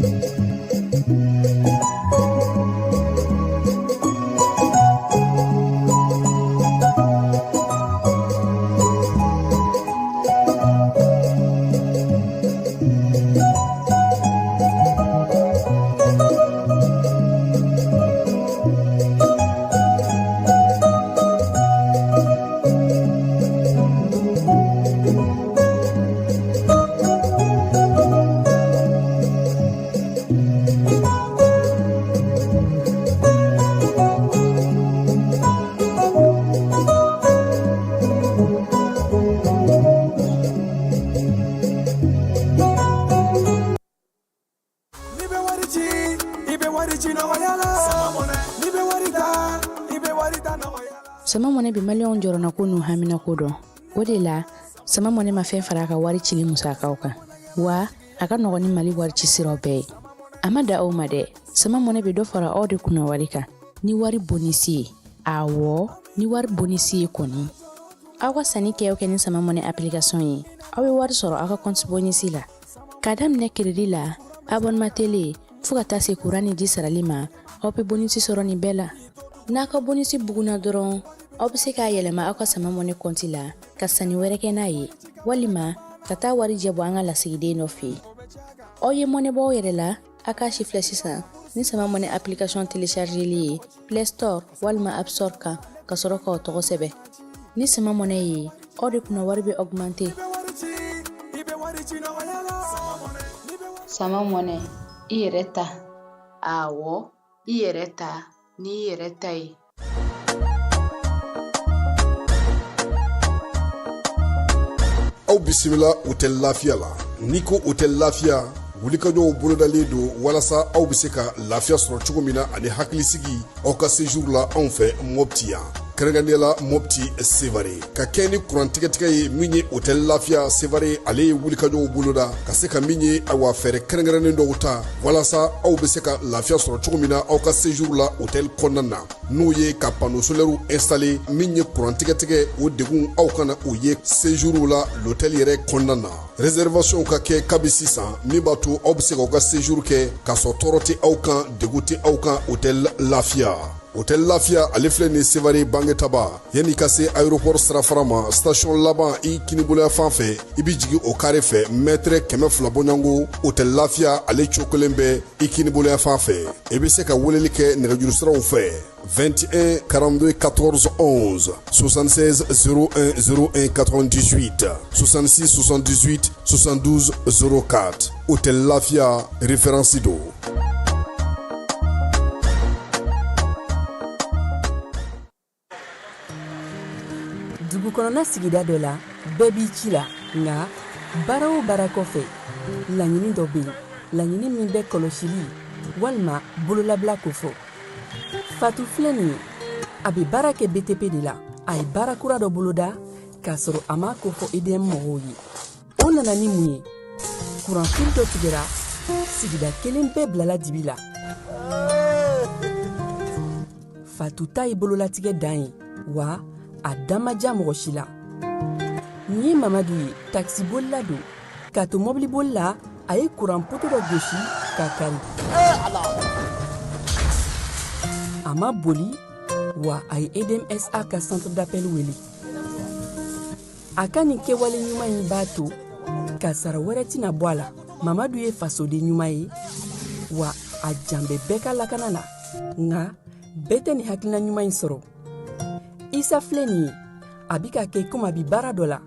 N'i bɛ wari ci, i bɛ wari ci nɔgɔya la. N'i bɛ wari ta, i bɛ wari ta nɔgɔya la. Sama Mɔnɛ bɛ maliyɛnw jɔrɔnako n'u haminako dɔn. O de la, Sama Mɔnɛ ma fɛn fara a ka wari cili musakaw kan, wa a ka nɔgɔn ni Mali wari ci siraw bɛɛ ye. A ma dan o ma dɛ, Sama Mɔnɛ bɛ dɔ fara aw de kunna wari kan ni wari bonisi ye. Awɔ, ni wari bonisi ye kɔni. Aw ka sanni kɛ o kɛ ni Sama Mɔnɛ application ye, aw bɛ wari sɔrɔ aw ka compte bonisi la. K'a daminɛ crédit la, abonnement télé, fo ka taa se kuran ni ji sarali ma, aw bɛ bonisi sɔrɔ nin bɛɛ la. N'a ka bonisi bugunna dɔrɔn, aw bɛ se k'a yɛlɛma aw ka Sama Mɔnɛ kɔnti la ka sanni wɛrɛ kɛ n'a ye, walima ka taa warijɛ bɔ an ka lasigiden dɔ fɛ yen. Aw ye mɔnɛ bɔ aw yɛrɛ la, a k'a si filɛ sisan ni Sama Mɔnɛ application téléchargeli ye Play Store walima App Store kan, ka sɔrɔ k'aw tɔgɔ sɛbɛn. Ni Sama Mɔnɛ ye, aw de kunna wari bɛ augmenter. Sama Mɔnɛ, i yɛrɛ ta. Awɔ, i yɛrɛ ta n'i yɛrɛ ta ye. Aw bisimila Hôtel Lafiya la. N'i ko Hôtel Lafiya, wulikajɔw bolodalen don walasa aw bɛ se ka lafiya sɔrɔ cogo min na ani hakilisigi aw ka séjour la anw fɛ Mopti yan, kɛrɛnkɛrɛnnenya la Mopti Sevare. Ka kɛ ni kuran tigɛtigɛ ye min ye, Hôtel Lafiya Sevare ale ye wulikajɔw boloda ka se ka min ye, awa, fɛɛrɛ kɛrɛnkɛrɛnnen dɔw ta walasa aw bɛ se ka lafiya sɔrɔ cogo min na aw ka séjour la hôtel kɔnɔna na, n'o ye ka panneau solaire installé. Min ye kuran tigɛtigɛ, o degun aw kana o ye séjour la l'hôtel yɛrɛ kɔnɔna na. Réservation ka kɛ kabi sisan, min b'a to aw bɛ se k'aw ka séjour kɛ k'a sɔrɔ tɔɔrɔ tɛ aw kan, degun tɛ aw kan. Hôtel Lafiya, Hôtel Lafiya ale filɛ nin Sevare Bangetaba, yanni ka se aéroport sirafara ma, station laban i kiniboloya fan fɛ, i bɛ jigin o carré fɛ, mètre 200 bɔɲɔgɔnko, Hôtel Lafiya ale cokolen bɛ i kiniboloya fan fɛ. I bɛ se ka weleli kɛ nɛgɛjuru siraw fɛ: 21 42 14 11, 76 01 01 98, 66 78 72 04. Hôtel Lafiya, référence don. Dugu kɔnɔna sigida dɔ la, bɛɛ b'i ci la, nka baara o baara kɔfɛ, laɲini dɔ bɛ yen, laɲini min bɛ kɔlɔsili walima bololabila kofɔ. Fatu filɛ nin ye, a bɛ baara kɛ BTP de la. A ye baara kura dɔ boloda k'a sɔrɔ a m'a kofɔ EDM mɔgɔw ye. O nana ni mun ye? Kuranfili dɔ tigɛra, sigida kelen bɛɛ bilala dibi la. Fatu ta ye bololatigɛ dan ye, wa a da ma diya mɔgɔ si la. Nin ye Mamadu ye, takisibolila don. K'a to mɔbiliboli la, a ye kuran poto dɔ gosi k'a kari. A ma boli, wa a ye EDMSA ka centre d'appel wele. A ka nin kɛwale ɲuman in b'a to kasara wɛrɛ tɛna bɔ a la. Mamadu ye fasoden ɲuman ye, wa a jan bɛ bɛɛ ka lakana la, nka bɛɛ tɛ nin hakilina ɲuman in sɔrɔ. Isa filɛ nin ye, a bi ka kɛ komi a bi baara dɔ la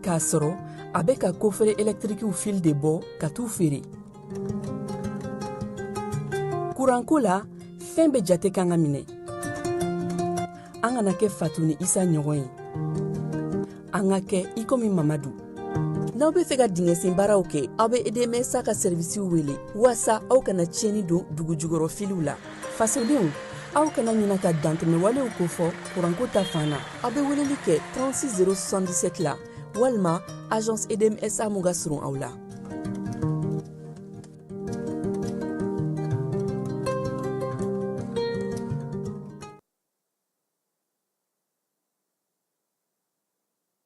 k'a sɔrɔ a bɛ ka coffret électriquew fil de bɔ ka t'u feere. Kuranko la, fɛn bɛɛ jate kan ka minɛ. An kana kɛ Fatu ni Isa ɲɔgɔn ye, an ka kɛ i komi Mamadu. N'aw bɛ fɛ ka dingɛsen baaraw kɛ, aw bɛ EDMSA ka sɛrivisiw wele waasa aw kana tiɲɛni don dugu jukɔrɔ filiw la. Fasodenw, aw kana ɲina ka dantɛmɛwalew kofɔ kuranko ta fan na. Aw bɛ weleli kɛ 36 077 la walima agence EDMSA mun ka surun aw la.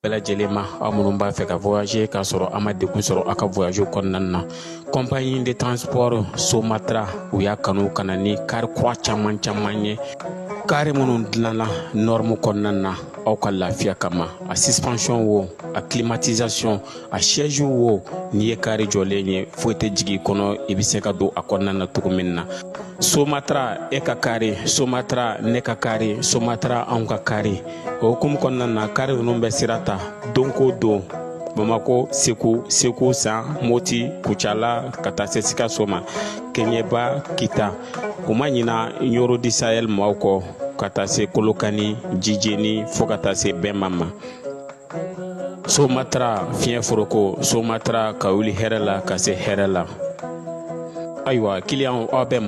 Bɛɛ lajɛlen ma, aw minnu b'a fɛ ka voyager k'a sɔrɔ a ma degun sɔrɔ aw ka voyage kɔnɔna na, compagnie de transport Somatra, u y'a kanu ka na ni kari kura caman caman ye, kari minnu dilanna norme kɔnɔna na aw ka lafiya kama. A suspension wo, a climatisation, a siège wo, n'i ye kari jɔlen ye, foyi tɛ jigin i kɔnɔ, i bɛ se ka don a kɔnɔna na cogo min na. Somatra, e ka kari, Somatra, ne ka kari, Somatra, anw ka kari. O hukumu kɔnɔna na, kari ninnu bɛ sira ta don ko don Bamako, Segu, Segu San, Moti, Kucala, ka taa se Sikaso ma, Keɲeba, Kita. U ma ɲina Ɲoro du Sahel maaw kɔ, ka taa se Kolokani, Jijeni, fo ka taa se Bɛnma ma. Somatra, fiɲɛ foroko, Somatra, ka wuli hɛrɛ la ka se hɛrɛ la. Ayiwa, kiliyanw, aw bɛ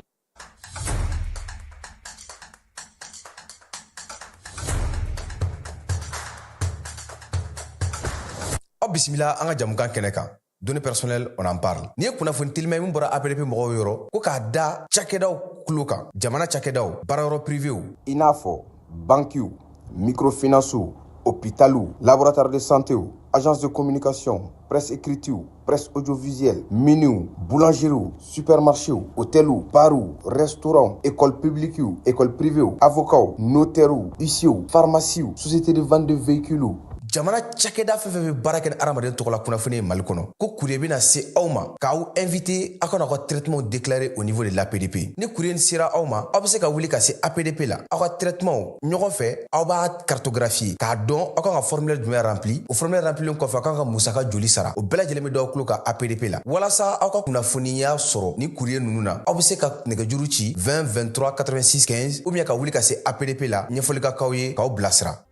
Aw bisimila an ka jamukan kɛnɛ kan, données personnelles, on en parle. N'i ye kunnafoni telima min bɔra APDP mɔgɔw yɔrɔ ko k'a da cakɛdaw tulo kan, jamana cakɛdaw, baarayɔrɔ privéw, i n'a fɔ bankiw, microfinancew, hôpitaliw, laboratoire de santéw, agence de communication, presse écritew, presse audiovisuelle, miniw, boulangeriew, supermarchéw, hôteliw, barw, restaurants, école publiquew, école privéw, avocats, notairew, huissierw, pharmaciew, société de vente de véhicules, jamana cakɛda fɛn fɛn bɛ baara kɛ ni hadamaden tɔgɔ la kunnafoni ye Mali kɔnɔ, ko courrier bɛna se aw ma k'aw invité aw ka n'aw ka traitement déclarer au niveau de l'APDP. Ni courrier nin sera aw ma, aw bɛ se ka wuli ka se APDP la, aw ka traitement ɲɔgɔn fɛ, aw b'a cartographier k'a dɔn aw kan ka formulaire jumɛn rempli. O formulaire remplilen kɔfɛ, aw kan ka musaka joli sara, o bɛɛ lajɛlen bɛ d'aw tulo kan APDP la. Walasa aw ka kunnafoniya sɔrɔ ni courrier ninnu na, aw bɛ se ka nɛgɛjuru ci 20 23 86 15 ou bien ka wuli ka se APDP la, ɲɛfɔli ka k'aw ye k'aw bilasira.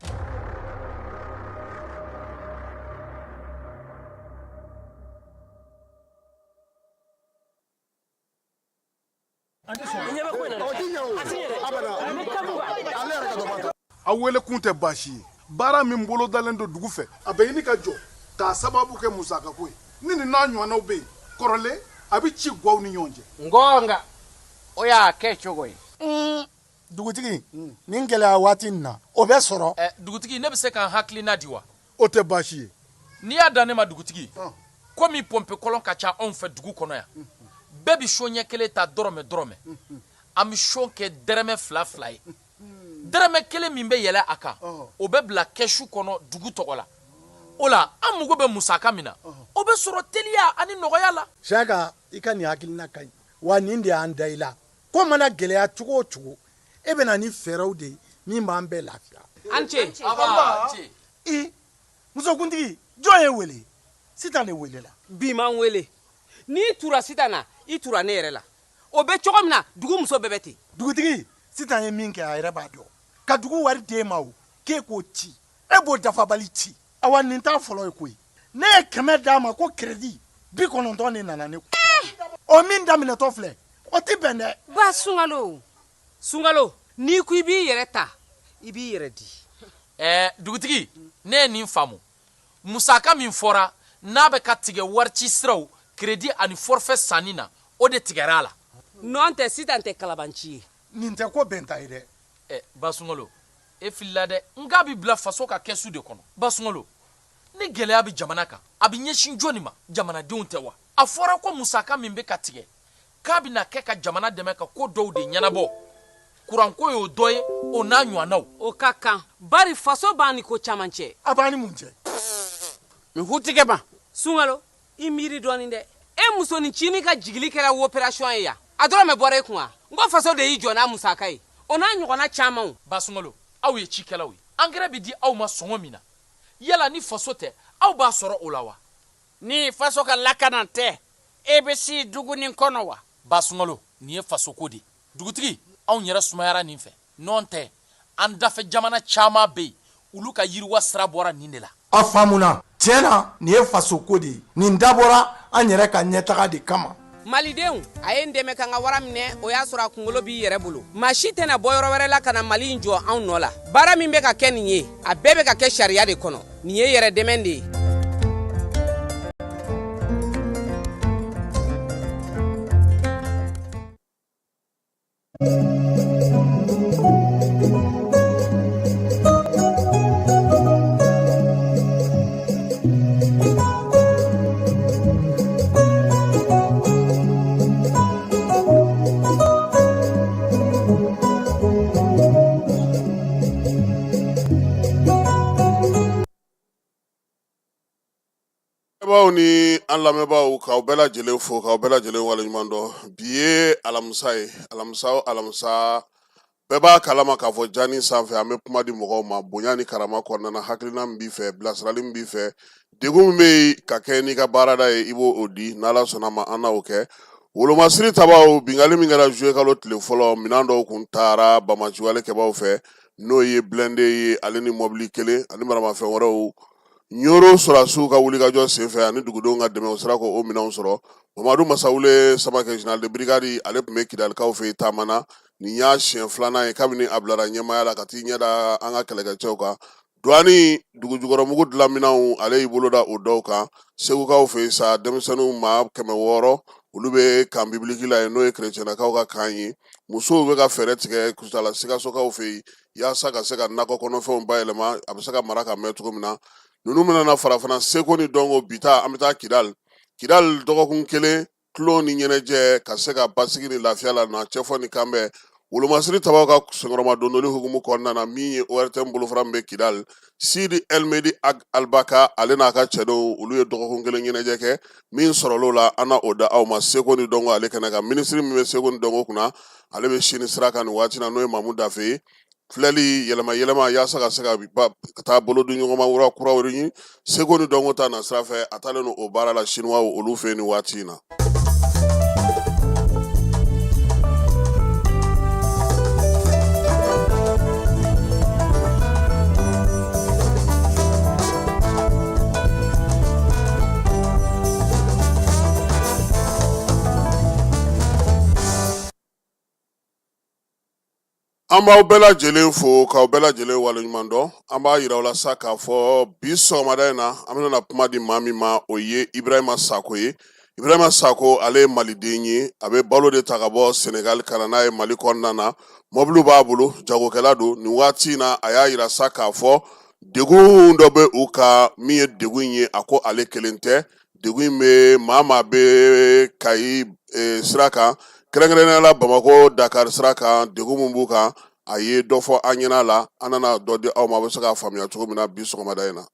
Aw wele kun tɛ baasi ye. Baara min bolodalen don dugu fɛ, a bɛ ɲini ka jɔ k'a sababu kɛ musakako ye. Ni nin n'a ɲɔgɔnnaw bɛ yen kɔrɔlen, a bɛ ci gwaw ni ɲɔgɔn cɛ. Ngɔnga o y'a kɛ cogo ye. Dugutigi, nin gɛlɛya waati nin na, o bɛ sɔrɔ. Dugutigi, ne bɛ se ka n hakilina di wa? O tɛ baasi ye. N'i y'a dan ne ma, dugutigi, komi pɔnpe kɔlɔn ka ca anw fɛ dugu kɔnɔ yan, bɛɛ bɛ so ɲɛ kelen ta dɔrɔmɛ dɔrɔmɛ, an bɛ so kɛ dɛrɛmɛ fila fila ye. Dɛrɛmɛ kelen min bɛ yɛlɛ a kan, o bɛ bila kɛsu kɔnɔ dugu tɔgɔ la. O la, an mago bɛ musaka min na, o bɛ sɔrɔ teliya ani nɔgɔya la. Siyaka, i ka nin hakilina ka ɲi wa, nin de y'an da i la. Ko mana gɛlɛya cogo o cogo, e bɛ na ni fɛɛrɛw de ye min b'an bɛɛ lafiya. An ce. I musokuntigi, jɔn ye wele? Sitan de welela. Bi m'an wele. N'i tura Sitan na, i tura ne yɛrɛ la. O bɛ cogo min na, dugu muso bɛɛ bɛ ten. Dugutigi, Sitan ye min kɛ, a yɛrɛ b'a dɔn. Ka dugu wari d'e ma, o k'e k'o ci, e b'o dafabali ci. Awa, nin t'a fɔlɔ ye koyi. Ne ye 100 d'a ma ko crédit, 90 de nana ne kun. O min daminɛtɔ filɛ, o tɛ bɛn dɛ. Ba Sunkalo, Sunkalo, n'i ko i b'i yɛrɛ ta, i b'i yɛrɛ di. Dugutigi, ne ye nin faamu. Musaka min fɔra n'a bɛ ka tigɛ warici siraw, crédit ani forfait sanni na, o de tigɛra a la. Nɔn tɛ, Sitan tɛ kalabanci ye. Nin tɛ ko bɛnta ye dɛ. Ba Sunkalo, e filila dɛ. N k'a bɛ bila faso ka kɛsu de kɔnɔ. Ba Sunkalo, ni gɛlɛya bɛ jamana kan, a bɛ ɲɛsin jɔni ma? Jamanadenw tɛ wa? A fɔra ko musaka min bɛ ka tigɛ, k'a bɛna kɛ ka jamana dɛmɛ ka ko dɔw de ɲɛnabɔ. Kuranko y'o dɔ ye, o n'a ɲɔgɔnnaw. O ka kan, bari faso b'an ni ko caman cɛ. A b'an ni mun cɛ? N tigɛ ma. Sunkalo, i miiri dɔɔnin dɛ. E musonin cinin ka jigili kɛra opération ye yan, a dɔrɔmɛ bɔra e kun wa? N ko faso de y'i jɔ n'a musaka ye, o n'a ɲɔgɔnna camanw. Ba Sunkalo, aw ye cikɛlaw ye, angɛrɛ bɛ di aw ma sɔngɔ min na, yala ni faso tɛ, aw b'a sɔrɔ o la wa? Ni faso ka lakana tɛ, e bɛ si dugu nin kɔnɔ wa? Ba Sunkalo, nin ye fasoko de ye. Dugutigi, anw yɛrɛ sumayara nin fɛ. Nɔn tɛ, an dafɛ jamana caman bɛ yen, olu ka yiriwa sira bɔra nin de la. A faamuna. Tiɲɛ na, nin ye fasoko de ye. Nin dabɔra an yɛrɛ ka ɲɛtaga de kama. Malidenw, a ye n dɛmɛ ka n ka wara minɛ, o y'a sɔrɔ a kunkolo b'i yɛrɛ bolo. Maa si tɛna bɔ yɔrɔ wɛrɛ la ka na Mali in jɔ anw nɔ la. Baara min bɛ ka kɛ nin ye, a bɛɛ bɛ ka kɛ sariya de kɔnɔ. Nin ye yɛrɛ dɛmɛ de ye. An lamɛnbaaw, k'aw bɛɛ lajɛlen fo, k'aw bɛɛ lajɛlen waleɲuman dɔn. Bi ye alamisa ye. Alamisa o alamisa, bɛɛ b'a kalama k'a fɔ jani sanfɛ, an bɛ kuma di mɔgɔw ma bonya ni karama kɔnɔna na. Hakilina min b'i fɛ, bilasirali min b'i fɛ, degun min bɛ yen ka kɛ n'i ka baarada ye, i b'o o di. N'Ala sɔnna ma, an n'o kɛ. Wolomasiri tabaw, binkanni min kɛra juillet kalo tile fɔlɔ, minɛn dɔw kun taara banbaanciwale kɛbaw fɛ, n'o ye blindé ye, ale ni mɔbili kelen ani maramafɛn wɛrɛw. Ɲoro sɔrɔdasiw ka wulikajɔ senfɛ ani dugudenw ka dɛmɛ, u sera k'o minɛnw sɔrɔ. Mamadu Masawule Samakɛ, général de brigade, ale tun bɛ Kidalikaw fɛ yen taama na. Nin y'a siɲɛ filanan ye kabini a bilara ɲɛmaaya la ka t'i ɲɛ da an ka kɛlɛkɛcɛw kan. Duwani dugujukɔrɔmugu dilanminɛnw, ale y'i bolo da o dɔw kan. Segukaw fɛ yen sa, denmisɛnninw maa 600, olu bɛ camp biblique la yen, n'o ye kerecɛnnakaw ka camp ye. Musow bɛ ka fɛɛrɛ tigɛ Kucala Sikasokaw fɛ yen yaasa ka se ka nakɔ kɔnɔfɛnw bayɛlɛma, a bɛ se ka mara ka mɛn cogo min na. Ninnu bɛna na fara fana seko ni dɔnko. Bi ta, an bɛ taa Kidali. Kidali, dɔgɔkun kelen tulon ni ɲɛnajɛ ka se ka basigi ni lafiya la na cɛfɔ ni kanbɛn, wolomasiri tabaw ka senkɔrɔma dondoli hukumu kɔnɔna na, min ye ORTM bolofara min bɛ Kidali, Sidi Elmedi Ag Albaka, ale n'a ka cɛdenw, olu ye dɔgɔkun kelen ɲɛnajɛ kɛ. Min sɔrɔl'o la, an na o da aw ma seko ni dɔnko ale kɛnɛ kan. Minisiri min bɛ seko ni dɔnko kunna, ale bɛ sini sira kan nin waati na, n'o ye Mamu Dafe ye. Filɛli yɛlɛma yɛlɛma yaasa ka se ka taa bolodi ɲɔgɔnma wura kura wɛrɛ ɲini seko ni dɔnko ta na sira fɛ, a taalen don o baara la Siniwaw olu fɛ yen nin waati in na. An b'aw bɛɛ lajɛlen fo, k'aw bɛɛ lajɛlen waleɲuman dɔn. An b'a yira aw la sa k'a fɔ bi sɔgɔmada in na, an bɛna kuma di maa min ma, o ye Ibrahima Sako ye. Ibrahima Sako, ale ye maliden ye. A bɛ balo de ta ka bɔ Senegal ka na n'a ye Mali kɔnɔna na. Mɔbiliw b'a bolo, jagokɛla don. Nin waati in na, a y'a yira sa k'a fɔ degun dɔ bɛ u kan. Min ye degun in ye, a ko ale kelen tɛ. Degun in bɛ maa maa bɛ Kayi sira kan, kɛrɛnkɛrɛnnenya la Bamakɔ Dakar sira kan. Degun min b'u kan, a ye dɔ fɔ an ɲɛna la. An nana dɔ di aw ma, a bɛ se k'a faamuya cogo min na bi sɔgɔmada in na.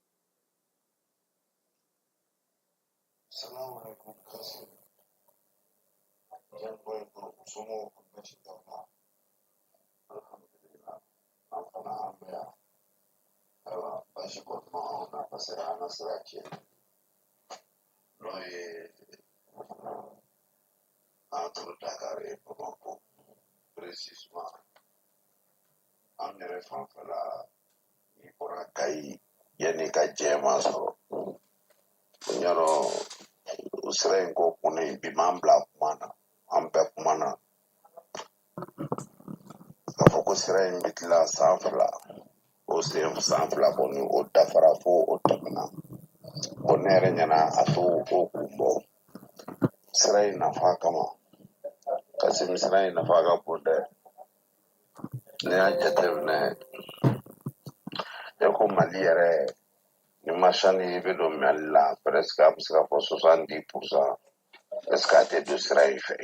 N'o ye entre Dakar et Bamako précisément, an yɛrɛ fanfɛla, n'i bɔra Kayi, yanni ka Jɛma sɔrɔ yɔrɔ, o sira in ko kɔni bi m'an bila kuma na. An bɛɛ kumana k'a fɔ ko sira in bɛ tila san 2, o sen san 2 kɔni o dafara fo o tɛmɛna. Bon, ne yɛrɛ ɲɛna, a t'o o kun bɔ sira in nafa kama. Kasimi, sira in nafa ka bon dɛ. N'i y'a jateminɛ, e ko Mali yɛrɛ ni marchandise bɛ don Mali la, presque an bɛ se k'a fɔ 70 %, est ce que a tɛ don sira in fɛ?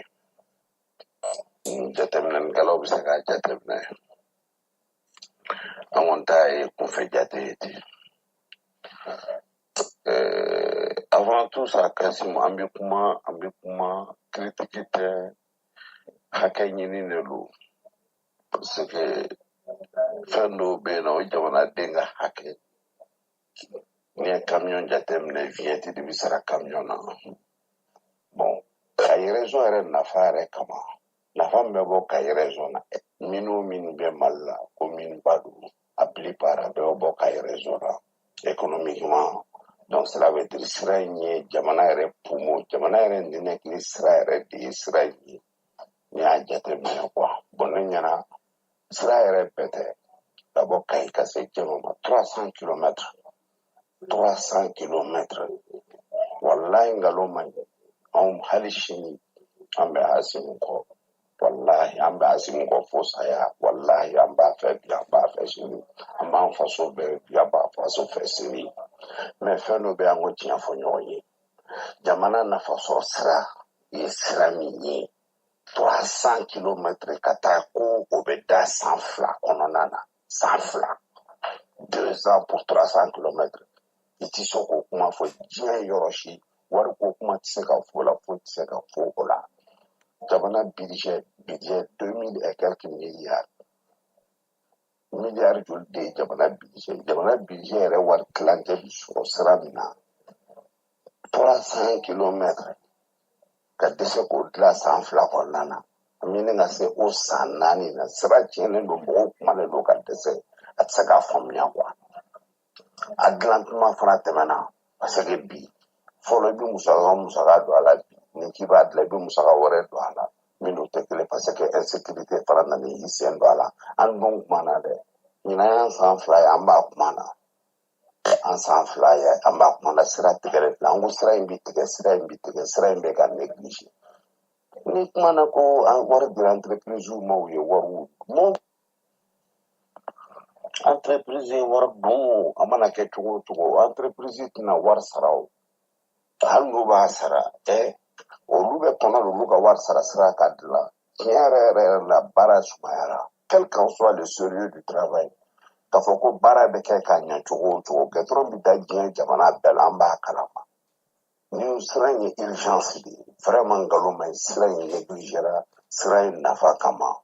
Jateminɛlikɛlaw bɛ se k'a jateminɛ. An kɔni ta ye kunfɛ jate ye ten. Avant tout ça, Kasim, an bɛ kuma critique tɛ, hakɛ ɲini de don, parce que fɛn dɔw bɛ yen nɔ, o ye jamanaden ka hakɛ. N'i ye camion jateminɛ, vignette de bɛ sara camion na. Bon, Kayi région yɛrɛ nafa yɛrɛ kama, nafa min bɛ bɔ Kayi région na, mine o mine bɛ Mali la, ko mine ba don, a plupart a bɛɛ bɛ bɔ Kayi région na économiquement. Donc cela veut dire sira in ye jamana yɛrɛ poumon, jamana yɛrɛ ninakili sira yɛrɛ de ye sira in ye, n'i y'a jateminɛ quoi. Bon, ne ɲɛna, sira yɛrɛ bɛɛ tɛ ka bɔ Kayi ka se Jɛma ma, 300 kilomètres, 300 kilomètres. Walahi, nkalon man ɲi. Anw hali sini an bɛ Asimu kɔ. Walahi, an bɛ Asimu kɔ fo saya. Walahi, an b'a fɛ bi, an b'a fɛ sini, an b'an faso bɛɛ bi, an b'a faso fɛ sini. Mais fɛn dɔ bɛ, an ko tiɲɛ fɔ ɲɔgɔn ye. Jamana nafa sɔrɔ sira ye sira min ye, 300 kilomètres ka taa ko o bɛ da san 2 kɔnɔna na, san 2, 2 ans pour 300 kilomètres, i ti se k'o kuma fɔ diɲɛ yɔrɔ si. Wari ko kuma. tɛ se ka fɔ o la, foyi tɛ se ka fɔ o la. Jamana budget 2000 et quelques milliards, miliyari joli de ye jamana budget? Jamana budget yɛrɛ wari tilancɛ bɛ sɔrɔ sira min na, 300 kilomètres ka dɛsɛ k'o dilan san 2 kɔnɔna na, an bɛ ɲini ka se o san 4 na. Sira tiɲɛnen don, mɔgɔw kumalen don ka dɛsɛ, a tɛ se k'a faamuya quoi. A dilan tuma fana tɛmɛna, parce que bi fɔlɔ i bɛ musaka don a la, bi ni k'i b'a dilan i bɛ musaka wɛrɛ don a la min n'o tɛ kelen, parce que insécurité fana nana i sen don a la. An dun kumana dɛ, ɲinan y'an san 2 ye an b'a kuma na, an san 2 ye an b'a kuma na. Sira tigɛlen filɛ, an ko sira in bɛ tigɛ, sira in bɛ tigɛ, sira in bɛ ka négliger. Ni kumana ko an wari dira entreprise ma, u ye wariw mɔ, entreprise ye wari dun. A mana kɛ cogo o cogo, entreprise tɛna wari sara o, hali n'u b'a sara olu bɛ kɔnɔ olu ka wari sara sira ka dilan. Tiɲɛ yɛrɛ yɛrɛ yɛrɛ la, baara sumayara, quel qu'en soit le sérieux du travail, k'a fɔ ko baara bɛ kɛ ka ɲɛ cogo o cogo, gɛtɔrɔn bɛ da diɲɛ jamana bɛɛ la, an b'a kalama. Ni sira in ye urgence de ye, vraiment nkalon ma ɲi, sira in négligera sira in nafa kama.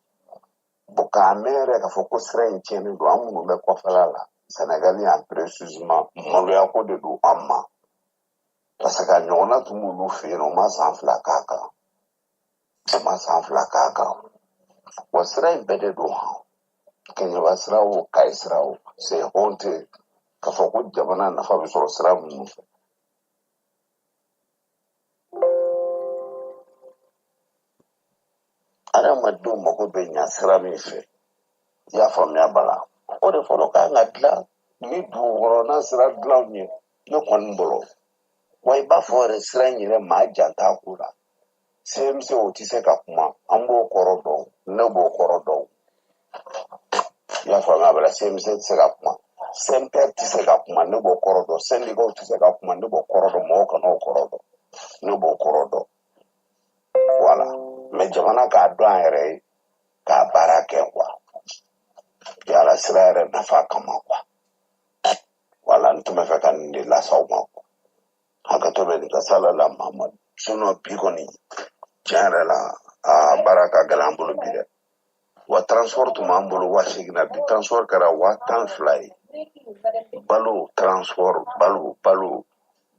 Bon, k'a mɛn yɛrɛ k'a fɔ ko sira in tiɲɛnen don, an minnu bɛ kɔfɛla la, Sénégal yan précisément, maloya ko de don an ma, parce que a ɲɔgɔnna tun b'olu fɛ yen nɔ, u ma san 2 k'a kan, u ma san 2 k'a kan. Wa sira in bɛɛ de don han, Kɛɲɛba sira o, Kayi sira o, c'est honteux k'a fɔ ko jamana nafa bɛ sɔrɔ sira minnu fɛ. Adamadenw mago bɛ ɲa sira min fɛ, i y'a faamuya bala, o de fɔlɔ kan ka dilan ni dugu kɔnɔna sira dilanw ye, ne kɔni bolo. Wa i b'a fɔ yɛrɛ, sira in yɛrɛ maa jan t'a ko la. CMC o tɛ se ka kuma, an b'o kɔrɔ dɔn, ne b'o kɔrɔ dɔn, i y'a faamuya bala. CMC tɛ se ka kuma, SEMPER tɛ se ka kuma, ne b'o kɔrɔ dɔn, syndicats tɛ se ka kuma, ne b'o kɔrɔ dɔn, mɔgɔw kana o kɔrɔ dɔn, ne b'o kɔrɔ dɔn. Voilà, mais jamana k'a dɔn an yɛrɛ ye k'a baara kɛ quoi, yala sira yɛrɛ nafa kama quoi. Voilà, n tun bɛ fɛ ka nin de lase aw ma quoi. Hakɛto bɛ nin ka sala la Mamadu. Sinon bi kɔni tiɲɛ yɛrɛ la, a baara ka gɛlɛn an bolo bi dɛ. Wa transport tun b'an bolo 8000 na, bi transport kɛra 12,000 ye. Balo transport, balo balo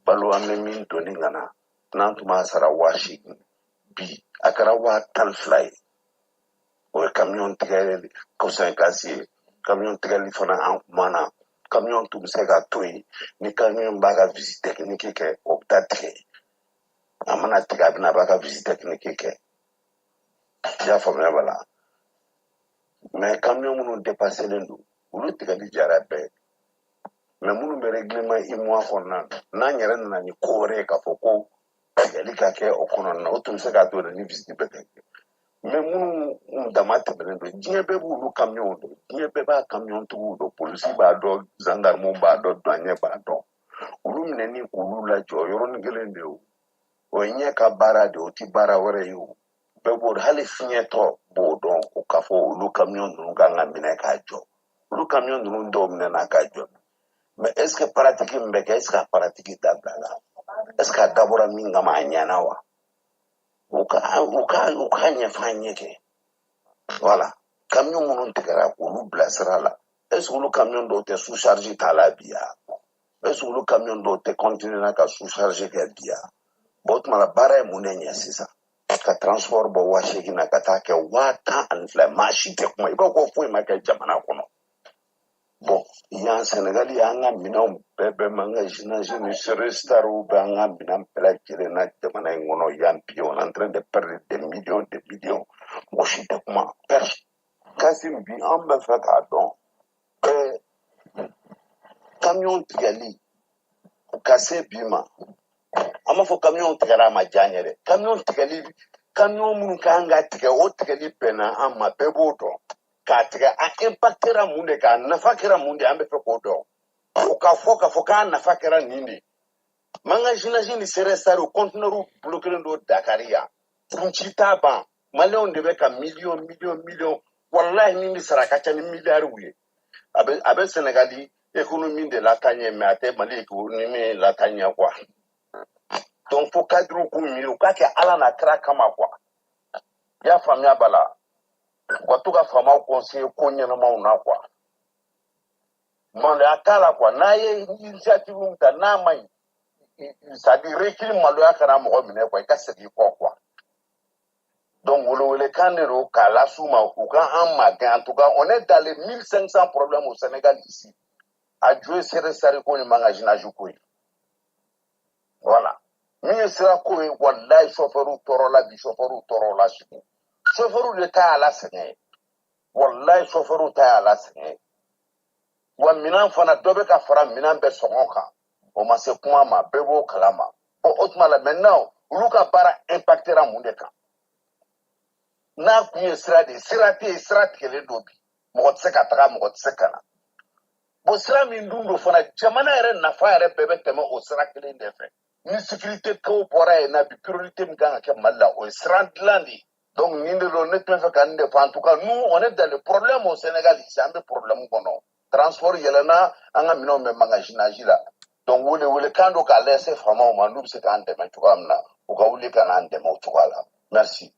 balo, an bɛ min doni ka na, n'an tun b'a sara 8000, bi a kɛra 12,000 ye. O ye camion tigɛli conséquence ye. Camion tigɛli fana, an kumana, camion tun bɛ se ka to yen, ni camion b'a ka visite technique kɛ, o bɛ taa tigɛ, a mana tigɛ, a bɛna a b'a ka visite technique kɛ, i y'a faamuya bala. Mais camion minnu dépassélen don, olu tigɛli jara bɛɛ. Mais minnu bɛ règlement UEMOA kɔnɔna na, n'an yɛrɛ nana ni ko wɛrɛ ye k'a fɔ ko tigɛli ka kɛ o kɔnɔna na, o tun bɛ se k'a to yen ni visite bɛ kɛ. Mais minnu dama tɛmɛnen don, diɲɛ bɛɛ b'olu camion dɔn, diɲɛ bɛɛ b'a camion tigiw dɔn, polisi b'a dɔn, gendarme b'a dɔn, douanier b'a dɔn. Olu minɛni k'olu lajɔ yɔrɔnin kelen de o, o ye ɲɛ ka baara de ye, o ti baara wɛrɛ ye o. Bɛɛ b'o dɔn, hali fiɲɛtɔ b'o dɔn, o k'a fɔ olu camion ninnu kan ka minɛ k'a jɔ. Olu camion ninnu dɔw minɛna k'a jɔ, mais est ce que pratique min bɛ kɛ, est ce que a pratique dabila, est ce que a dabɔra min kama a ɲɛna wa? U ka ɲɛfɔ an ɲɛ kɛ. Voilà, camion minnu tigɛra k'olu bila sira la, est ce que olu camion dɔw tɛ sous charge t'a la bi ya? Est ce que olu camion dɔw tɛ continuer na ka sous charge kɛ bi ya? Bon, o tuma la baara ye mun de ɲɛ sisan? Ka transport bɔ 8000 na ka taa kɛ 12,000, maa si tɛ kuma, i b'a fɔ foyi ma kɛ jamana kɔnɔ. Bon, yan Sénégal y'an ka minɛnw bɛɛ bɛ an ka JNJ ni Série bɛ an ka minɛn bɛɛ lajɛlen na jamana in kɔnɔ yan bi, on est en train de perdre des millions de millions, mɔgɔ si tɛ kuma. Kasim, bi an bɛ fɛ k'a dɔn camion tigɛli ka se bi ma, an b'a fɔ camion tigɛra a ma diya n ye dɛ. Camion tigɛli, camion minnu kan ka tigɛ, o tigɛli bɛnna an ma, bɛɛ b'o dɔn. K'a tigɛ, a impactera mun de kan, a nafa kɛra mun de, an bɛ fɛ k'o dɔn. O ka fɔ k'a fɔ k'a nafa kɛra nin de. M'an ka JNJ ni Série o conteneur bloqué don Dakar yan, kunci t'a ban. Maliyɛnw de bɛ ka miliyɔn miliyɔn miliyɔn, walahi min bɛ sara a ka ca ni miliyariw ye. A bɛ Sénégali économie de lataa ɲɛ, mais a tɛ Mali économie lataa ɲɛ quoi. Donc fo cadrew k'u miiri, u k'a kɛ Ala n'a kira kama quoi. I y'a faamuya b'a la, u ka to ka faamaw conseiller ko ɲɛnamaw na quoi. Maloya t'a la quoi. N'a ye initiative min ta n'a ma ɲi, c'est à dire recul, maloya kana mɔgɔ minɛ quoi, i ka segin i kɔ quoi. Donc welewelekan de don k'a las'u ma, u ka an magɛn. En tout cas, on est dans les 1500 problèmes au Sénégal ici. A ju ye sere ko ni magasinage ko ye. Voilà, min ye sira ko ye, walayi, chauffeur tɔɔrɔ la bi, chauffeur tɔɔrɔ la sini, chauffeur de ta y'a la sɛgɛn ye, walayi, chauffeur ta y'a la sɛgɛn ye. Wa minɛn fana, dɔ bɛ ka fara minɛn bɛɛ sɔngɔ kan, o ma se kuma ma, bɛɛ b'o kalama. Bon, o tuma la maintenant, olu ka baara impactera mun de kan? N'a kun ye sira de ye, sira tɛ yen, sira tigɛlen don bi, mɔgɔ tɛ se ka taga, mɔgɔ tɛ se ka na. Bon, sira min dun don fana, jamana yɛrɛ nafa yɛrɛ bɛɛ bɛ tɛmɛ o sira kelen de fɛ. Ni sécurité kow bɔra yen na bi, priorité min kan ka kɛ Mali la, o ye sira dilan de ye. Donc nin de don, ne tun bɛ fɛ ka nin de fɔ. En tout cas, nous, on est dans le problème au Sénégal ici. An bɛ problème kɔnɔ, transport yɛlɛnna, an ka minɛnw bɛ magasinage la. Donc wele wele kan don k'a lase faamaw ma, n'u bɛ se k'an dɛmɛ cogoya min na, u ka wuli ka n'an dɛmɛ o cogoya la. Merci.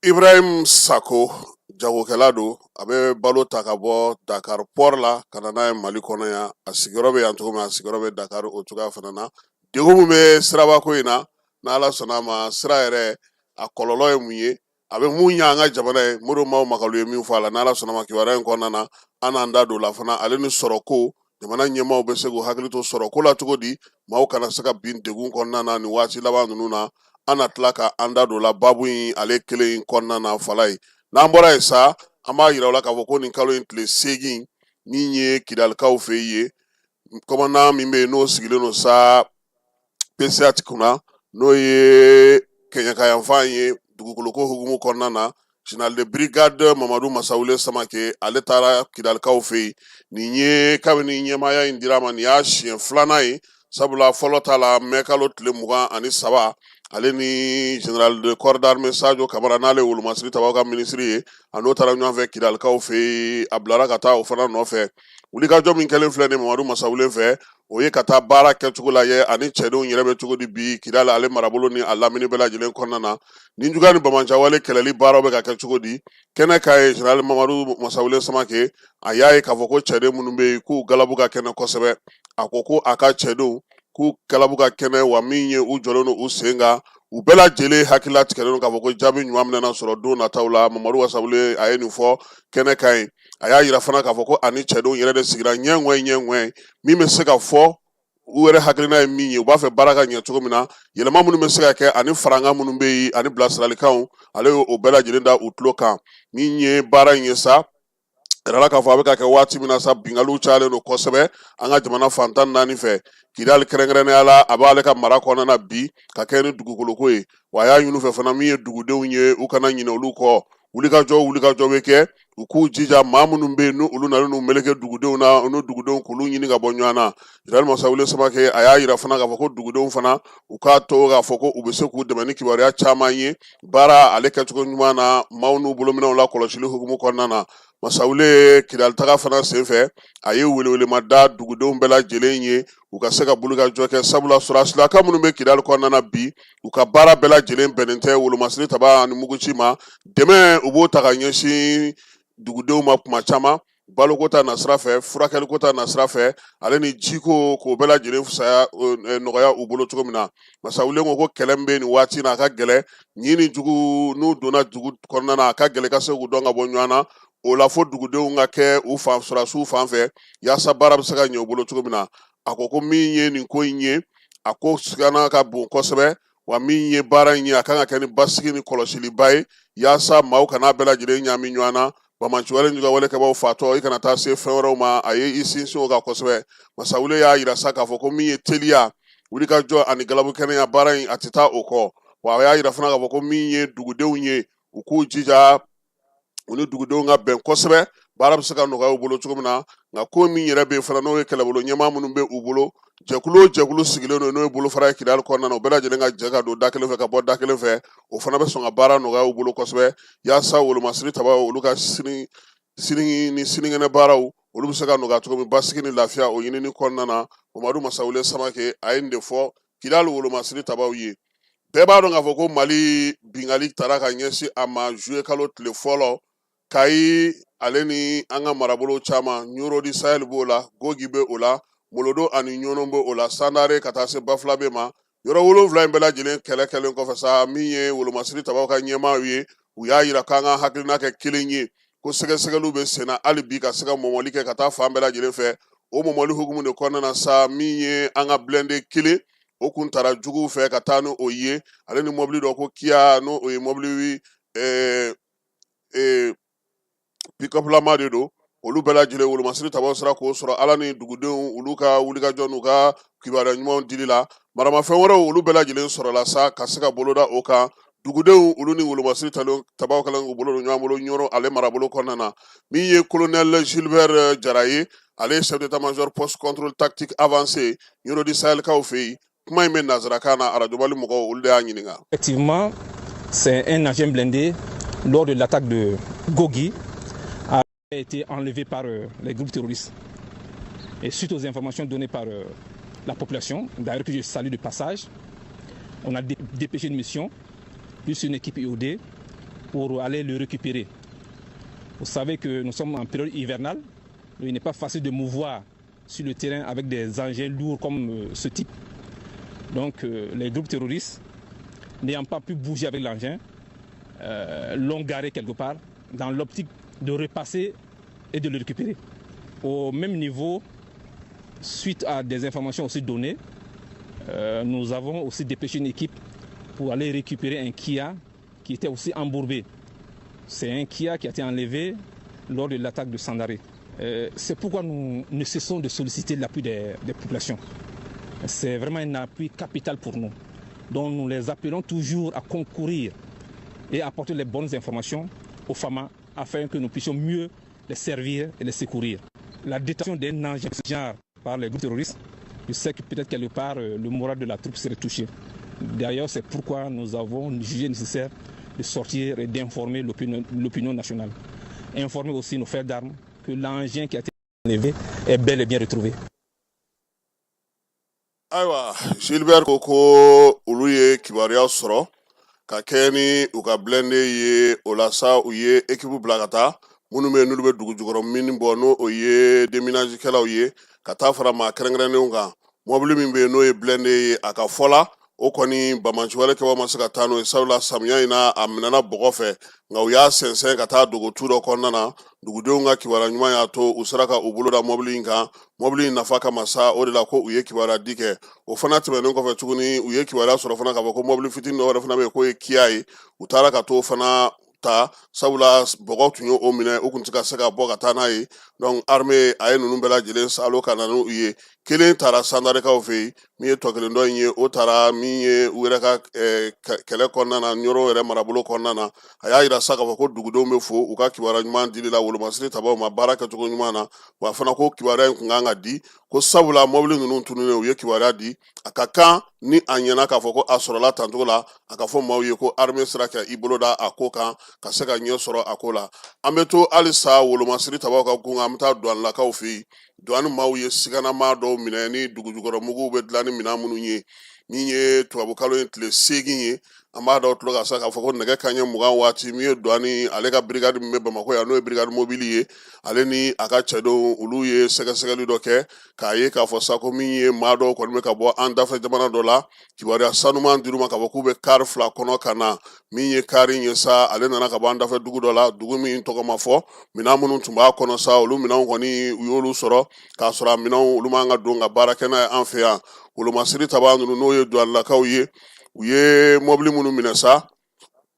Ibrahim Sako, jagokɛla don, a bɛ balo ta ka bɔ Dakar port la ka na n'a ye Mali kɔnɔ yan. A sigiyɔrɔ bɛ yan cogo min, a sigiyɔrɔ bɛ Dakar o cogoya fana na. Degun min bɛ sirabako in na, n'Ala sɔnna a ma, sira yɛrɛ a kɔlɔlɔ ye mun ye, a bɛ mun ɲɛ an ka jamana ye, Modibo Maw Makalu ye min fɔ a la, n'Ala sɔnna ma, kibaruya in kɔnɔna na, an n'an da don o la fana. Ale ni sɔrɔko, jamana ɲɛmaaw bɛ se k'u hakili to sɔrɔko la cogo di, maaw kana se ka bin degun kɔnɔna na nin waati laban ninnu na. An na tila ka an da don la baabu in ale kelen in kɔnɔna na. Fala ye, n'an bɔra yen sa, an b'a yira u la k'a fɔ ko nin kalo in tile 8, min ye Kidalikaw fɛ yen, commandant min bɛ yen n'o sigilen don sa PCH kunna, n'o ye kɛɲɛkayanfan ye dugukoloko hukumu kɔnɔna na, général de brigade Mamadu Masawule Samake, ale taara Kidalikaw fɛ yen. Nin ye kabini ɲɛmaaya in dira a ma, nin y'a siɲɛ filanan ye, sabula fɔlɔ ta la, mɛ kalo tile 23, ale ni général de corps d'armée Sadio Kamara, n'ale ye wolomasiri tabaw ka minisiri ye, a n'o taara ɲɔgɔn fɛ Kidalikaw fɛ yen. A bilara ka taa o fana nɔfɛ. Wulikajɔ min kɛlen filɛ ni Mamadu Masawule fɛ, o ye ka taa baara kɛcogo lajɛ ani cɛdenw yɛrɛ bɛ cogo di bi Kidali ale marabolo ni a lamini bɛɛ lajɛlen kɔnɔna na, ni juguya ni banbaanciwale kɛlɛli baaraw bɛ ka kɛ cogo di. Kɛnɛ kan ye, général Mamadu Masawule Samake, a y'a ye k'a fɔ ko cɛden minnu bɛ yen, k'u galabu ka kɛnɛ kosɛbɛ. A ko ko a ka cɛdenw k'u galabu ka kɛnɛ, wa min ye, u jɔlen don u sen kan, u bɛɛ lajɛlen hakilila tigɛlen don k'a fɔ ko jaabi ɲuman bɛna sɔrɔ don nataw la. Mamadu Masawule, a ye nin fɔ kɛnɛ kan ye. A y'a yira fana k'a fɔ ko ani cɛdenw yɛrɛ de sigira ɲɛ ŋɔɛ, min bɛ se ka fɔ, u yɛrɛ hakilina ye min ye, u b'a fɛ baara ka ɲɛ cogo min na, yɛlɛma minnu bɛ se ka kɛ ani farankan minnu bɛ yen ani bilasiralikanw, ale y'o bɛɛ lajɛlen da u tulo kan. Min ye baara in ye sa, yɛrɛ k'a fɔ a bɛ ka kɛ waati min na sa, binkaliw cayalen don kosɛbɛ an ka jamana fan 14 fɛ, Kidali kɛrɛnkɛrɛnnenya la, a b'ale ka mara kɔnɔna na bi ka kɛ ni dugukoloko ye. Wa a y'a ɲini u fɛ fana, min ye dugudenw ye, u kana ɲinɛ olu kɔ. Wulikajɔ bɛ kɛ, u k'u jija, maa minnu bɛ yen n'olu nalen n'u meleke dugudenw na, u ni dugudenw k'olu ɲini ka bɔ ɲɔgɔn na. Général Masawule Samake, a y'a yira fana k'a fɔ ko dugudenw fana, u k'a to k'a fɔ ko u bɛ se k'u dɛmɛ ni kibaruya caman ye baara ale kɛcogo ɲuman na, maaw n'u bolominɛw la kɔlɔsili hukumu kɔnɔna na. Masawule Kidali taga fana senfɛ, a ye welewelema da dugudenw bɛɛ lajɛlen ye, u ka se ka wulikajɔ kɛ, sabula sɔrɔdasilaka minnu bɛ Kidali kɔnɔna na bi, u ka baara bɛɛ lajɛlen bɛnnen tɛ wolomasiri taba ani muguci ma. Dɛmɛ, u b'o ta ka ɲɛsin dugudenw ma kuma caman, baloko ta nasira fɛ, furakɛliko ta nasira fɛ, ale ni jiko, k'o bɛɛ lajɛlen fisaya, nɔgɔya u bolo cogo min na. Masawule ko ko kɛlɛ min bɛ nin waati na, a ka gɛlɛn ɲin ni jugu n'u donna dugu kɔnɔna na, a ka gɛlɛn ka se k'u dɔn ka bɔ ɲɔgɔn na. O la, fo dugudenw ka kɛ u fan sɔrɔdasiw fan fɛ, yaasa baara bɛ se ka ɲɛ u bolo cogo min na. A ko ko min ye nin ko in ye, a ko sigana ka bon kosɛbɛ, wa min ye baara in ye, a kan ka kɛ ni basigi ni kɔlɔsiliba ye, yaasa maaw kana bɛɛ lajɛlen ɲaami ɲɔgɔn na, banbaanciwale juguyawale kɛbaw fatɔ, i kana taa se fɛn wɛrɛw ma. A ye i sinsin o kan kosɛbɛ. Masawule y'a yira sa k'a fɔ ko min ye teliya, wulikajɔ ani galabu kɛnɛya baara in, a tɛ taa o kɔ. Wa a y'a yira fana k'a fɔ ko min ye dugudenw ye, u k'u jija, u ni dugudenw ka bɛn kosɛbɛ, baara bɛ se ka nɔgɔya u bolo cogo min na. Nka ko min yɛrɛ bɛ yen fana, n'o ye kɛlɛbolo ɲɛmaa minnu bɛ u bolo, jɛkulu o jɛkulu sigilen don, n'o ye bolofara ye Kidali kɔnɔna na, u bɛɛ lajɛlen ka jɛ ka don da kelen fɛ ka bɔ da kelen fɛ, o fana bɛ sɔn ka baara nɔgɔya u bolo kosɛbɛ, yaasa wolomasiri tabaw, olu ka sini sini ni sinikɛnɛ baaraw, olu bɛ se ka nɔgɔya cogo min basigi ni lafiya o ɲinini kɔnɔna na. Mamadu Masawule Samake a ye nin de fɔ Kidali wolomasiri tabaw ye. Bɛɛ b'a dɔn k'a fɔ ko Mali binkanni tara ka ɲɛsin a ma juillet kalo tile fɔlɔ, Kayi ale ni an ka marabolo caman, Ɲoro du Sahel b'o la, Gogi bɛ o la, Molodo ani Ɲɔnɔ b'o la, Sandare ka taa se Bafulabe ma. Yɔrɔ 7 in bɛɛ lajɛlen kɛlɛ kɛlen kɔfɛ sa, min ye wolomasiri tabaw ka ɲɛmaaw ye, u y'a yira k'an ka hakilina kɛ kelen ye, ko sɛgɛsɛgɛliw bɛ senna hali bi ka se ka mɔmɔli kɛ ka taa fan bɛɛ lajɛlen fɛ. O mɔmɔli hukumu de kɔnɔna na sa, min ye an ka blindé kelen, o kun tara juguw fɛ ka taa ni o ye, ale ni mɔbili dɔ ko Kia, n'o o ye mɔbili pick-up-lama de don. Olu bɛɛ lajɛlen wolomasiri tabaw sera k'o sɔrɔ Ala ni dugudenw olu ka wulikajɔ n'u ka kibaruya ɲumanw dili la. Maramafɛn wɛrɛw, olu bɛɛ lajɛlen sɔrɔla sa ka se ka boloda o kan. Dugudenw olu ni wolomasiri tabaw kɛlen k'u bolo don ɲɔgɔn bolo Ɲɔrɔ ale marabolo kɔnɔna na. Min ye colonel Gilbert Jara ye, ale ye chef d'état-major poste contrôle tactique avancé Ɲɔrɔ du Sahelkaw fɛ yen. Kuma in bɛ nansarakan na, arajo Mali mɔgɔw olu de y'a ɲininka. Effectivement, c'est un engin blindé lors de l'attaque de Gogui a été enlevé par les groupes terroristes. Et suite aux informations données par la population, d'ailleurs que je salue de passage, on a dépêché une mission, plus une équipe IOD, pour aller le récupérer. Vous savez que nous sommes en période hivernale, il n'est pas facile de mouvoir sur le terrain avec des engins lourds comme ce type. Donc les groupes terroristes, n'ayant pas pu bouger avec l'engin, l'ont garé quelque part dans l'optique de repasser et de le récupérer. Au même niveau, suite à des informations aussi données, nous avons aussi dépêché une équipe pour aller récupérer un Kia qui était aussi embourbé. C'est un Kia qui a été enlevé lors de l'attaque de Sandaré. C'est pourquoi nous ne cessons de solliciter l'appui des populations. C'est vraiment un appui capital pour nous. Donc nous les appelons toujours à concourir et à apporter les bonnes informations aux FAMA afin que nous puissions mieux les servir et les secourir. La détention d'un engin de ce genre par les groupes terroristes, je sais que peut-être quelque part le moral de la troupe serait touché. D'ailleurs, c'est pourquoi nous avons jugé nécessaire de sortir et d'informer l'opinion nationale. Informer aussi nos frères d'armes que l'engin qui a été enlevé est bel et bien retrouvé. Ayiwa, Gilbert ko olu ye kibaruya sɔrɔ ka kɛ ni u ka blindé ye. O la sa, u ye équipe bila ka taa, minnu bɛ yen n'olu bɛ dugu jukɔrɔ mine bɔ, n'o o ye déminage-kɛlaw ye, ka taa fara maa kɛrɛnkɛrɛnnenw kan. Mɔbili min bɛ yen n'o ye blindé ye, a ka fɔ la, o kɔni banbaanciwale kɛbaw ma se ka taa n'o ye, sabula samiya in na a minɛna bɔgɔ fɛ. Nka u y'a sɛnsɛn ka taa dogo tu dɔ kɔnɔna na. Dugudenw ka kibaruya ɲuman y'a to u sera ka u bolo da mɔbili in kan. Mɔbili in nafa kama sa, o de la ko u ye kibaruya di kɛ. O fana tɛmɛnen kɔfɛ tuguni, u ye kibaruya sɔrɔ fana k'a fɔ ko mɔbili fitinin dɔ wɛrɛ fana bɛ yen k'o ye Kia ye. U taara ka t'o fana ta, sabula bɔgɔ tun ye o minɛ, u tun tɛ ka se ka bɔ ka taa n'a ye. Donc armée a ye ninnu bɛɛ lajɛlen salo ka na n'u ye. Kelen taara Sandarekaw fɛ yen, min ye tɔ kelen dɔ in ye, o taara min ye u yɛrɛ ka kɛlɛ kɔnɔna na, Ɲɔrɔ yɛrɛ marabolo kɔnɔna na. A y'a yira sa k'a fɔ ko dugudenw bɛ fo u ka kibaruya ɲuman dili la wolomasiri tabaw ma baara kɛcogo ɲuman na. Wa fana ko kibaruya in kun kan ka di, ko sabula mɔbili ninnu tununnen, u ye kibaruya di, a ka kan ni a ɲɛna k'a fɔ ko a sɔrɔla tancogo la, a ka fɔ maaw ye ko armée sera ka i bolo da a ko kan ka se ka ɲɛ sɔrɔ a ko la. An bɛ to halisa wolomasiri tabaw ka gun, an bɛ taa duwanilakaw fɛ yen. Duwani maaw ye siganamaa dɔw minɛ ni dugujukɔrɔmuguw bɛ dilan ni minɛn minnu ye. Min ye tubabukalo in tile 8 ye, an b'a dɔw tulo ka sa k'a fɔ ko nɛgɛ kanɲɛ 20 waati, min ye duwani ale ka brigade min bɛ Bamakɔ yan, n'o ye brigade mobile ye, ale ni a ka cɛdenw, olu ye sɛgɛsɛgɛli dɔ kɛ k'a ye k'a fɔ sa ko min ye maa dɔw kɔni bɛ ka bɔ an dafɛ jamana dɔ la. Kibaruya sanuman dir'u ma k'a fɔ k'u bɛ kari 2 kɔnɔ ka na. Min ye kari in ye sa, ale nana ka bɔ an dafɛ dugu dɔ la, dugu min tɔgɔ ma fɔ. Minɛn minnu tun b'a kɔnɔ sa, olu minɛnw kɔni, u y'olu sɔrɔ k'a sɔrɔ a minɛnw olu man ka don ka baara kɛ n'a ye an fɛ yan. Wolomasiri tabaa ninnu, n'o ye duwanilakaw ye, u ye mɔbili minnu minɛ sa,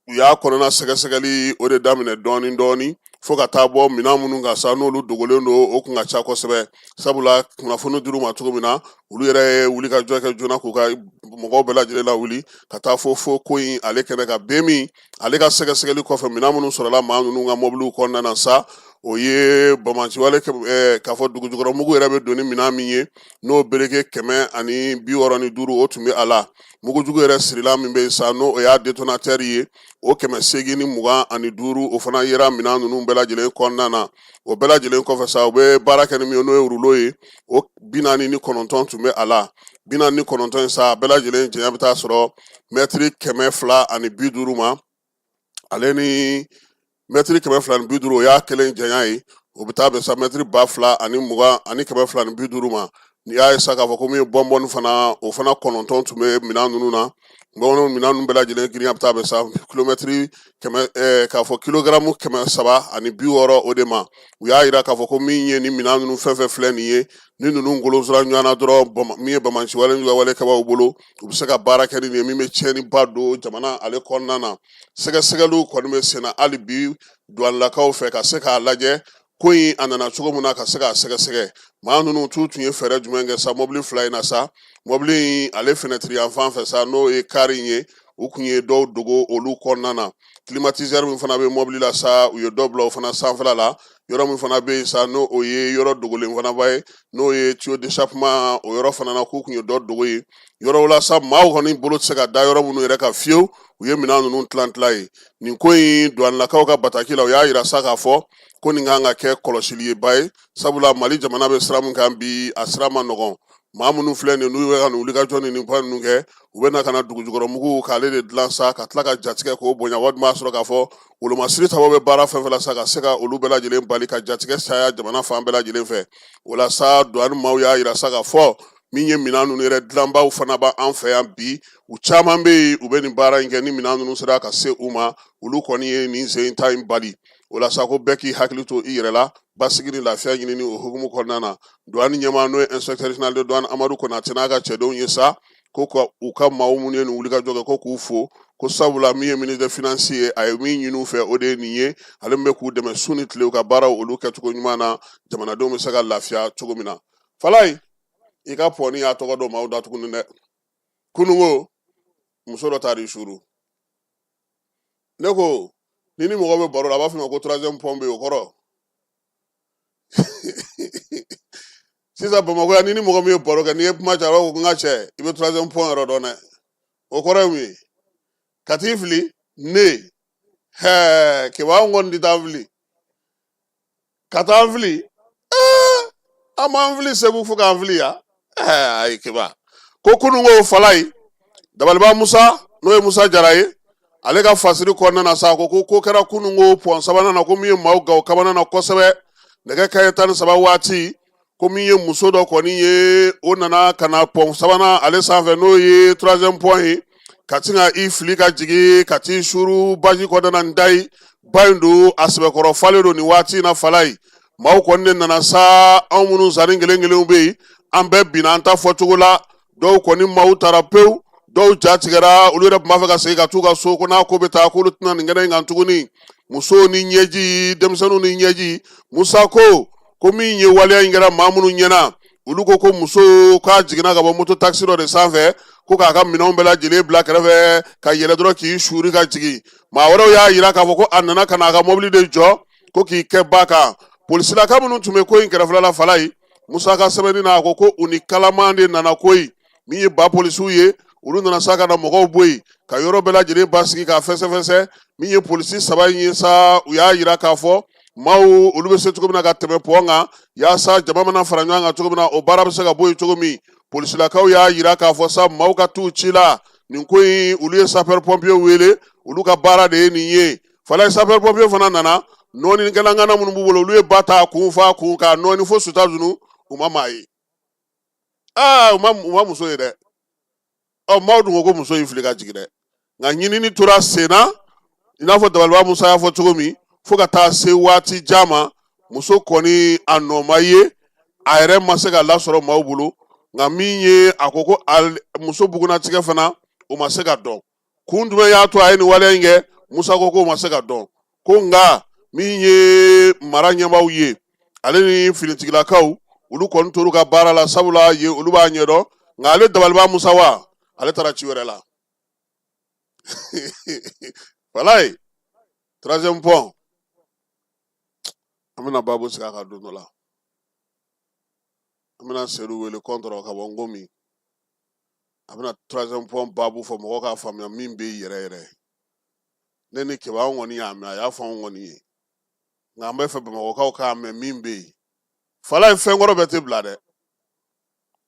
u y'a kɔnɔna sɛgɛsɛgɛli o de daminɛ dɔɔni dɔɔni fo ka taa bɔ minɛn minnu kan sa, n'olu dogolen don, o kun ka ca kosɛbɛ. Sabula kunnafoni dir'u ma cogo min na, olu yɛrɛ ye wulikajɔ kɛ joona k'u ka mɔgɔw bɛɛ lajɛlen lawuli ka taa fo ko in ale kɛnɛ kan. Bɛn min ale ka sɛgɛsɛgɛli kɔfɛ, minɛn minnu sɔrɔla maa ninnu ka mɔbiliw kɔnɔna na sa, O ye banbaanciwale k'a fɔ dugujukɔrɔmugu yɛrɛ bɛ don ni minɛn min ye, n'o bereke 165, o tun bɛ a la. Mugujugu yɛrɛ sirilan min bɛ yen sa, n'o o y'a détonateur ye, o 825, o fana yera minɛn ninnu bɛɛ lajɛlen kɔnɔna na. O bɛɛ lajɛlen kɔfɛ sa, u bɛ baara kɛ ni min ye, n'o ye rouleau ye, o 49 tun bɛ a la. 49 in sa, a bɛɛ lajɛlen janya bɛ taa sɔrɔ mɛtiri 250 ma. Ale ni mɛtiri 250, o y'a kelen janya ye, o bɛ taa bɛn sa mɛtiri 2020 ani 250 ma. N'i y'a ye sa k'a fɔ ko min ye bɔnbɔn fana, o fana 9 tun bɛ minɛn ninnu na. Bɔnbɔn minɛn ninnu bɛɛ lajɛlen girinya bɛ taa bɛn sa kilomɛtiri kɛmɛ, k'a fɔ kilogaramu 360 o de ma. U y'a jira k'a fɔ ko min ye ni minɛn ninnu fɛn fɛn filɛ nin ye, ni ninnu golosira ɲɔgɔn na dɔrɔn, min ye banbaanci wale juguya kɛbaaw bolo, u bɛ se ka baara kɛ ni nin ye min bɛ tiɲɛniba don jamana ale kɔnɔna na. Sɛgɛsɛgɛliw kɔni bɛ senna hali bi duwanilakaw fɛ, ka se k'a lajɛ ko in a nana cogo min na, ka se k'a sɛgɛsɛgɛ maa ninnu t'u tun ye fɛɛrɛ jumɛn kɛ sa mɔbili fila in na sa. Mɔbili in ale fenɛtiri yan fan fɛ sa, n'o ye kari in ye, u kun ye dɔw dogo olu kɔnɔna na. Climatiseur min fana bɛ mɔbili la sa, u ye dɔ bila o fana sanfɛla la. Yɔrɔ min fana bɛ yen sa, n'o o ye yɔrɔ dogolen fana ba ye, n'o ye tuyau d'échappement, o yɔrɔ fana na, k'u kun ye dɔ dogo yen. Yɔrɔw la sa, maaw kɔni bolo tɛ se ka da yɔrɔ minnu yɛrɛ kan fiyewu, u ye minɛn ninnu tilan tilan ye. Nin ko in, duwanilakaw ka bataki la, u y'a yira sa k'a fɔ ko nin kan ka kɛ kɔlɔsili ye ba ye, sabula Mali jamana bɛ sira min kan bi, a sira man nɔgɔn. Maa minnu filɛ nin, n'u bɛ ka nin wulikajɔ ni nin ba ninnu kɛ, u bɛ na ka na dugujukɔrɔmugu k'ale de dilan sa, ka tila ka jatigɛ k'o bonya. Walima b'a sɔrɔ k'a fɔ wolomasiri tabaw bɛ baara fɛn fɛn la sa, ka se ka olu bɛɛ lajɛlen bali ka jatigɛ caya jamana fan bɛɛ lajɛlen fɛ. O la sa, duwani maaw y'a yira sa k'a fɔ min ye minɛn ninnu yɛrɛ dilanbaw fana b'an fɛ yan bi, u caman bɛ yen, u bɛ nin baara in kɛ. Ni minɛn ninnu sera ka se u ma, olu kɔni ye nin sen ta in bali. O la sa, ko bɛɛ k'i hakili to i yɛrɛ la, basigi ni lafiya ɲinini o hukumu kɔnɔna na. Douane ɲɛmaa, n'o ye inspecteur général de douane Amadu Konate n'a ka cɛdenw ye sa, ko ka u ka maaw minnu ye nin wulikajɔ kɛ, ko k'u fo, ko sabula min ye ministre des finances ye, a ye min ɲini u fɛ, o de ye nin ye. Ale min bɛ k'u dɛmɛ su ni tile u ka baaraw olu kɛcogo ɲuman na, jamanadenw bɛ se ka lafiya cogo min na. Falayi, i ka pɔni y'a tɔgɔ don maaw da tuguni dɛ. Kununko muso dɔ taara i suru. Ne ko ni mɔgɔ bɛ baro la, a b'a fɔ ma ko troisième pont bɛ yen, o kɔrɔ sisan Bamakɔ yan, ni mɔgɔ min ye baro kɛ, n'i ye kuma caya, a b'a fɔ ko n ka cɛ, i bɛ troisième pont yɔrɔ dɔn dɛ. O kɔrɔ ye mun ye? Ka t'i fili ne hɛɛ keba, anw kɔni tɛ taa fili ka taa an fili, an b'an fili Segu fo k'an fili yan. Ayi keba, ko kununko Falayi, Dabaliba Musa, n'o ye Musa Jara ye, ale ka fasiri kɔnɔna na sa, ko ko kɛra kununko pɔn sabanan na, ko min ye maaw gaw kamana na kosɛbɛ nɛgɛ kanɲɛ 13 waati, ko min ye muso dɔ kɔni ye, o nana ka na pɔn sabanan ale sanfɛ, n'o ye troisième pont ye, ka sin ka i fili ka jigin ka t'i suru baji kɔnɔna na. Dayi ba in don, a sɛbɛkɔrɔ falen don nin waati in na. Falayi, maaw kɔni de nana sa, anw minnu sanni kelen kelenw bɛ yen, an bɛɛ binna an ta fɔcogo la. Dɔw kɔni maaw taara pewu, dɔw ja tigɛra, olu yɛrɛ tun b'a fɛ ka segin ka t'u ka so, ko n'a ko bɛ taa, k'olu tɛna nin kɛnɛ in kan tuguni. Musow ni ɲɛji, denmisɛnninw ni ɲɛji. Musa ko min ye waleya in kɛra maa minnu ɲɛna, olu ko muso k'a jiginna ka bɔ moto takisi dɔ de sanfɛ, ko k'a ka minɛnw bɛɛ lajɛlen bila kɛrɛfɛ, ka yɛlɛ dɔrɔn k'i suuri ka jigin. Maa wɛrɛw y'a yira k'a fɔ ko a nana ka na a ka mɔbili de jɔ, ko k'i kɛ ba kan. Polisilaka minnu tun bɛ ko in kɛrɛfɛla la, Falayi Musa ka sɛbɛnni na, a ko u ni kalaman de nana koyi. Min ye ba polisiw ye, olu nana sa ka na mɔgɔw bɔ yen, ka yɔrɔ bɛɛ lajɛlen basigi k'a fɛsɛfɛsɛ. Min ye polisi saba in ye sa, u y'a yira k'a fɔ maaw olu bɛ se cogo min na ka tɛmɛ pɔn kan, yaasa jama mana fara ɲɔgɔn kan cogo min na, o baara bɛ se ka bɔ yen cogo min. Polisilakaw y'a yira k'a fɔ sa, maaw ka t'u ci la nin ko in, olu ye sapeur pompier wele, olu ka baara de ye nin ye. Falayi, sapeur pompier fana nana, nɔɔnikɛla ŋana minnu b'u bolo, olu ye ba ta kun fa kun k'a nɔɔni fo suta zunu, u ma maa ye. Aa, u ma muso ye dɛ. Ɔ, maaw dun ko muso y'i fili ka jigin dɛ. Nka ɲinini tora sen na, i n'a fɔ Dabaliba Musa y'a fɔ cogo min, fo ka taa se waati jan ma, muso kɔni a nɔ ma ye, a yɛrɛ ma se ka lasɔrɔ maaw bolo. Nka min ye a ko muso bugunnatigɛ fana, o ma se ka dɔn. Kun jumɛn y'a to a ye nin waleya in kɛ? Musa ko k'o ma se ka dɔn. Ko nka min ye mara ɲɛmaaw ye, ale ni finitigilakaw, olu kɔni tor'u ka baara la, sabula ye olu b'a ɲɛdɔn. Nka ale Dabaliba Musa wa, ale taara ci wɛrɛ la. Walayi, troisième pont. An bɛna baabu sigi a kan don dɔ la. An bɛna Sedu wele kɔntɔrɔ ka bɔ Nkomi. A bɛna troisième pont baabu fɔ mɔgɔw k'a faamuya min bɛ yen yɛrɛ yɛrɛ. Ne ni Keba an kɔni y'a mɛn, a y'a fɔ anw kɔni ye. Nka an bɛ fɛ Bamakɔkaw k'a mɛn min bɛ yen. Falaye, fɛn kɔrɔ bɛɛ tɛ bila dɛ.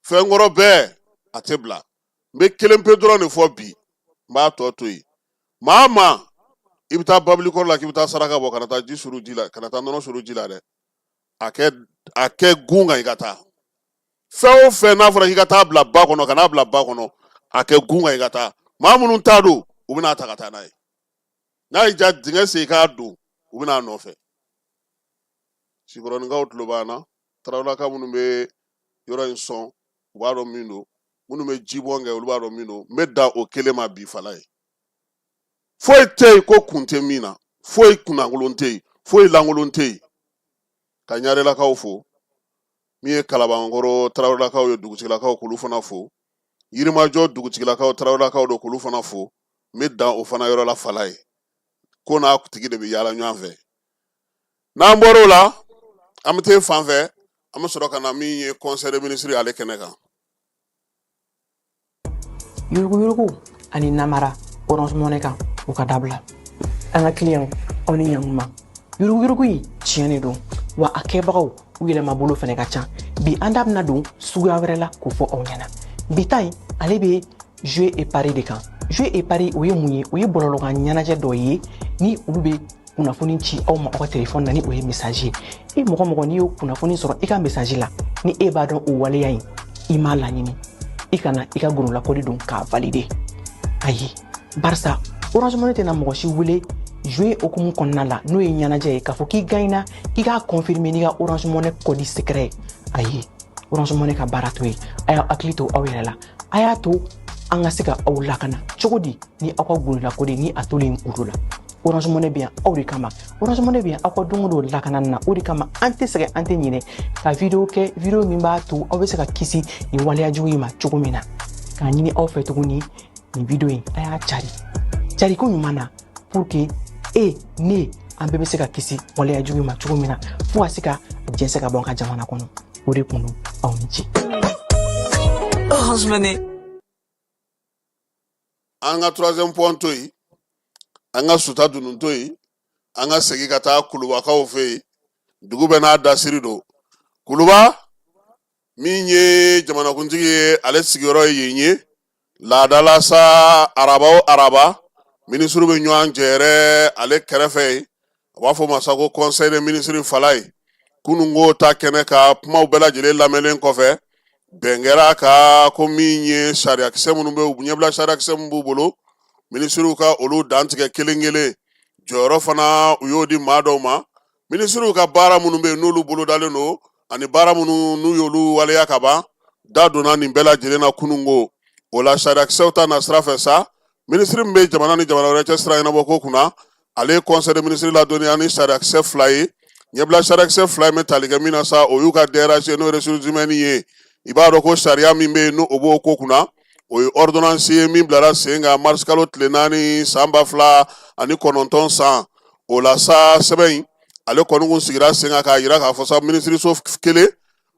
Fɛn kɔrɔ bɛɛ a tɛ bila. N bɛ kelen pe dɔrɔn de fɔ bi, n b'a tɔ to yen. Maa maa i bɛ taa babilikɔrɔ la k'i bɛ taa saraka bɔ, kana taa ji suru ji la, kana taa nɔnɔ suru ji la dɛ. A kɛ gun kan i ka taa. Fɛn o fɛn n'a fɔra k'i ka taa bila ba kɔnɔ, kan'a bila ba kɔnɔ, a kɛ gun kan i ka taa. Maa minnu ta don, u bɛna ta ka taa n'a ye. N'a y'i diya dingɛ sen i k'a don, u bɛna a nɔfɛ. Sikɔrɔninkaw tulo b'an na, tarawelelaka minnu bɛ yɔrɔ in sɔn, u b'a dɔn min don. Minnu bɛ jibɔn kɛ, olu b'a dɔn min don. N bɛ dan o kelen ma bi. Falaye, foyi tɛ yen ko kun tɛ min na, foyi kunnankolon tɛ yen, foyi lankolon tɛ yen. Ka ɲarelakaw fo, min ye Kalabankɔrɔ tarawelelakaw ye, dugutigilakaw, k'olu fana fo. Yirimajɔ dugutigilakaw, tarawelelakaw don, k'olu fana fo. N bɛ dan o fana yɔrɔ la. Falaye, ko n'a tigi de bɛ yaala ɲɔgɔn fɛ. N'an bɔr'o la, an bɛ taa fan fɛ, an bɛ sɔrɔ ka na min ye conseil des ministres ale kɛnɛ kan. Yuruguyurugu ani namara Orange Money kan, o ka dabila. An ka client, aw ni ɲankuma. Yuruguyurugu in tiɲɛ de don wa, a kɛbagaw u yɛlɛmabolo fɛnɛ ka ca. Bi, an da bɛna don suguya wɛrɛ la k'o fɔ aw ɲɛna. Bi ta in, ale bɛ jeu et pari de kan. Jeu et pari, o ye mun ye? O ye bɔlɔlɔkan ɲɛnajɛ dɔ ye ni olu bɛ kunnafoni ci aw ma aw ka telefɔni na, ni o ye message ye. E mɔgɔ mɔgɔ, n'i y'o kunnafoni sɔrɔ i ka message la, ni e b'a dɔn o waleya in i m'a laɲini, i kana i ka gololakɔli don k'a valider. Ayi, barisa Orange Money tɛna mɔgɔ si wele jeu hukumu kɔnɔna la, n'o ye ɲɛnajɛ ye, k'a fɔ k'i gagnera, k'i k'a confirmer n'i ka Orange Money code secret ye. Ayi, Orange Money ka baara to ye. A y'aw hakili to aw yɛrɛ la. A y'a to an ka se ka aw lakana cogo di ni aw ka gololakɔli ni a tolen kudo la? Orange Money bɛ yan aw de kama. Orange Money bɛ yan aw ka don o don lakana na. O de kama an tɛ sɛgɛn, an tɛ ɲinɛ ka video kɛ, video min b'a to aw bɛ se ka kisi nin waleya jugu in ma cogo min na. K'a ɲini aw fɛ tuguni, nin video in, a y'a cari cariko ɲuman na, pour que e ne, an bɛɛ bɛ se ka kisi waleya jugu in ma cogo min na, fo ka se ka jɛnsɛn ka bɔ an ka jamana kɔnɔ. O de kun don. Aw ni ce. Orange Money. An ka troisième pont to yen, an ka suta dunun to yen, an ka segin ka taa Kulubakaw fɛ yen. Dugu bɛɛ n'a dasiri don. Kuluba min ye jamanakuntigi ye, ale sigiyɔrɔ ye yen ye. Laadala sa, araba o araba, minisiriw bɛ ɲɔgɔn jɛ yɛrɛ ale kɛrɛfɛ yen. A b'a fɔ ma sa ko conseil des ministres. Falaye, kununko ta kɛnɛ kan, kumaw bɛɛ lajɛlen lamɛnlen kɔfɛ, bɛn kɛra ka ko min ye sariyakisɛ minnu bɛ ɲɛbila, sariyakisɛ min b'u bolo, minisiriw ka olu dantigɛ kelen kelen. Jɔyɔrɔ fana, u y'o di maa dɔw ma. Minisiriw ka baara minnu bɛ yen n'olu bolodalen don, ani baara minnu n'u y'olu waleya ka ban, da donna nin bɛɛ lajɛlen na kununko. O la, sariyakisɛw ta na sira fɛ sa, minisiri min bɛ jamana ni jamana wɛrɛ cɛ sira ɲɛnabɔ ko kunna, ale ye conseil des ministres ladɔnniya ni sariyakisɛ fila ye. Ɲɛbila sariyakisɛ fila in bɛ tali kɛ min na sa, o y'u ka DRH, n'o ye ressources humaines ye. I b'a dɔn ko sariya min bɛ yen, n'o b'o ko kunna, o ye ordonnance ye min bilara sen kan mars kalo tile 4 san 2009 san. O la sa, sɛbɛn in ale kɔni kun sigira sen kan k'a jira k'a fɔ sa, minisiriso kelen